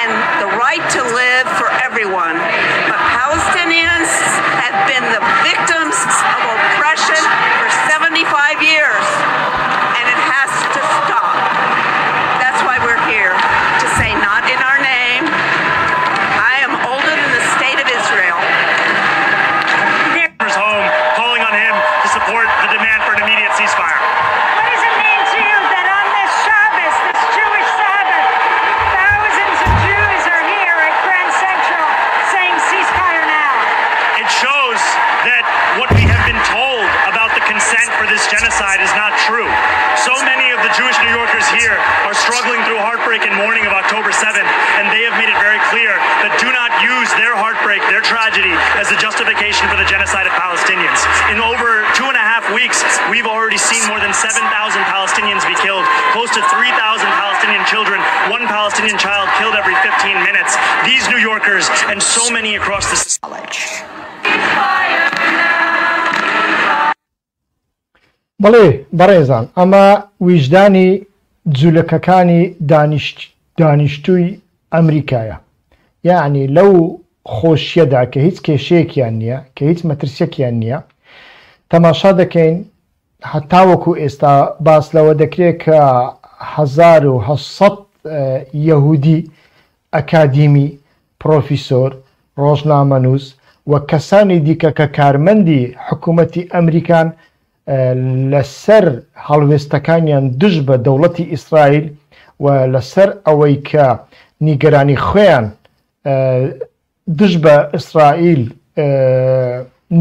and the right to live for everyone. But Palestinians have been the victims of oppression for 75 years, and it has to stop. That's why we're here, to say not in our name. I am older than the state of Israel. Home, calling on him to support the demand for an immediate ceasefire. What does it mean to you that on this Shabbos, this Jewish Sabbath, thousands of Jews are here at Grand Central saying ceasefire now? It shows that what we have been told about the consent for this genocide is not true. So many of the Jewish New Yorkers here are struggling through heartbreak and mourning of October 7th, and they have made it very clear that do not use their heartbreak, their tragedy, as a justification for the genocide of Palestinians. In over 2.5 weeks, we've already seen more than 7,000 Palestinians be killed, close to 3,000 Palestinian children, one Palestinian child killed every 15 minutes. These New Yorkers and so many across the college. بەڵێ بەڕێزان ئەمە ویژدانی جولەکەکانی دانیشتووی ئەمریکایە یەعنی لەو خۆشیەدا کە هیچ کێشەیەکیان نییە کە هیچ مەترسیەکیان نییە تەماشا دەکەین هەتاوەکو ئێستا باس لەوە دەکرێت کە 1800 یەهودی ئەکادیمی، پرۆفیسۆر، ڕۆژنامەنووس و کەسانی دیکە کە کارمەندی حکوومەتی ئەمریکان لەسەر هەڵوێستەکانیان دژ بە دەوڵەتی ئیسرائیل و لەسەر ئەوەی کە نیگەرانی خۆیان دژ بە ئیسرائیل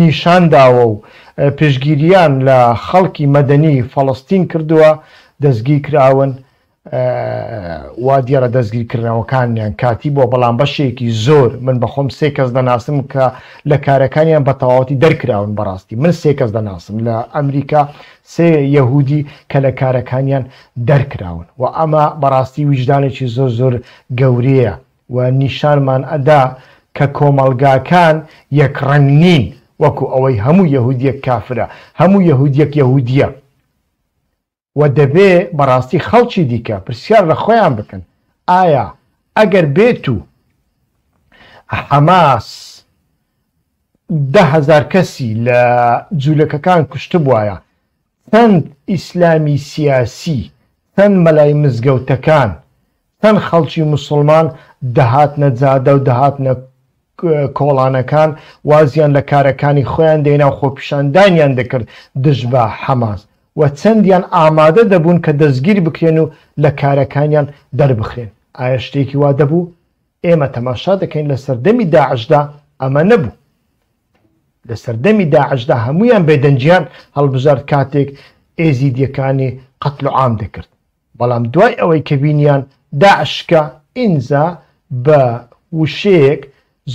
نیشان داوە و پشتگیریان لە خەڵکی مەدەنی فەڵەستین کردووە دەستگیرکراون. وا دیارە دەستگیرکردنەوەکانیان کاتی بووە، بەڵام بەشێکی زۆر، من بەخۆم سێ کەس دەناسم کە لە کارەکانیان بە تەواوەتی دەرکراون، بەڕاستی من سێ کەس دەناسم لە ئەمریکا، سێ یەهودی کە لە کارەکانیان دەرکراون و ئەمە بەڕاستی ویژدانێکی زۆر زۆر گەورەیە و نیشانمان ئەدا کە کۆمەڵگاکان یەک ڕەنگ نین، وەکو ئەوەی هەموو یەهودیەک کافرە، هەموو یەهودیەک یەهودیە. و دەبێ بەڕاستی خەڵکی دیکە پرسیار لە خۆیان بکەن ئایا ئەگەر بێتو حەماس 10,000 کەسی لە جولەکەکان کوشتبوایە چەند ئیسلامی سیاسی چەند مەلای مزگەوتەکان چەند خەڵکی موسڵمان دەهاتنە جادە و دەهاتنە کۆڵانەکان وازیان لە کارەکانی خۆیان دێنا و خۆپیشاندانیان دەکرد دژ بە حەماس و چەندیان ئامادە دەبوون کە دەستگیر بکرێن و لە کارەکانیان دەربخرێن؟ ئایا شتێکی وا دەبوو؟ ئێمە تەماشا دەکەین لە سەردەمی داعشدا ئەمە نەبوو. لە سەردەمی داعشدا هەموویان بێدەنگیان هەڵبژارد کاتێک ئێزیدیەکانی قەتل و عام دەکرد. بەڵام دوای ئەوەی کە بینیان داعش شکا ئینجا بە وشەیەک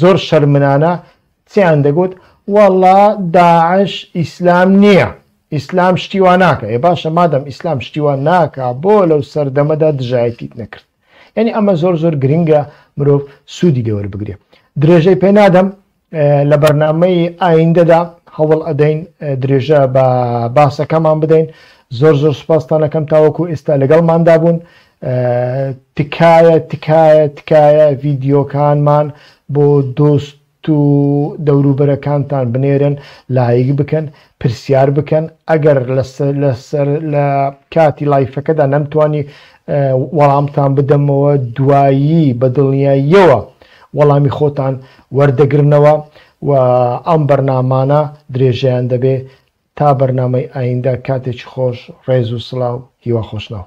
زۆر شەرمنانە چیان دەگوت وەڵا داعش ئیسلام نییە ئیسلام شتی وا ناکا ئێ باشە مادەم ئیسلام شتی وا ناکا بۆ لەو سەردەمەدا دژایەتیت نەکرد یعنی ئەمە زۆر زۆر گرنگە مرۆڤ سوودی لێ وەربگرێ درێژەی پێ نادەم لە بەرنامەی ئایندەدا هەوڵ ئەدەین درێژە بە باسەکەمان بدەین زۆر زۆر سوپاستان ئەکەم تاوەکو ئێستا لەگەڵماندا بوون تکایە تکایە تکایە ڤیدیۆکانمان بۆ دۆست و دەوروبەرەکانتان بنێرن لایک بکەن پرسیار بکەن ئەگەر لەسەر لە کاتی لایفەکەدا نەمتوانی وەڵامتان بدەمەوە دوایی بە دڵنیاییەوە وەڵامی خۆتان وەردەگرنەوە و ئەم بەرنامانە درێژەیان دەبێ تا بەرنامەی ئایندە کاتێکی خۆش ڕێز و سڵاو هیوا خۆشناو.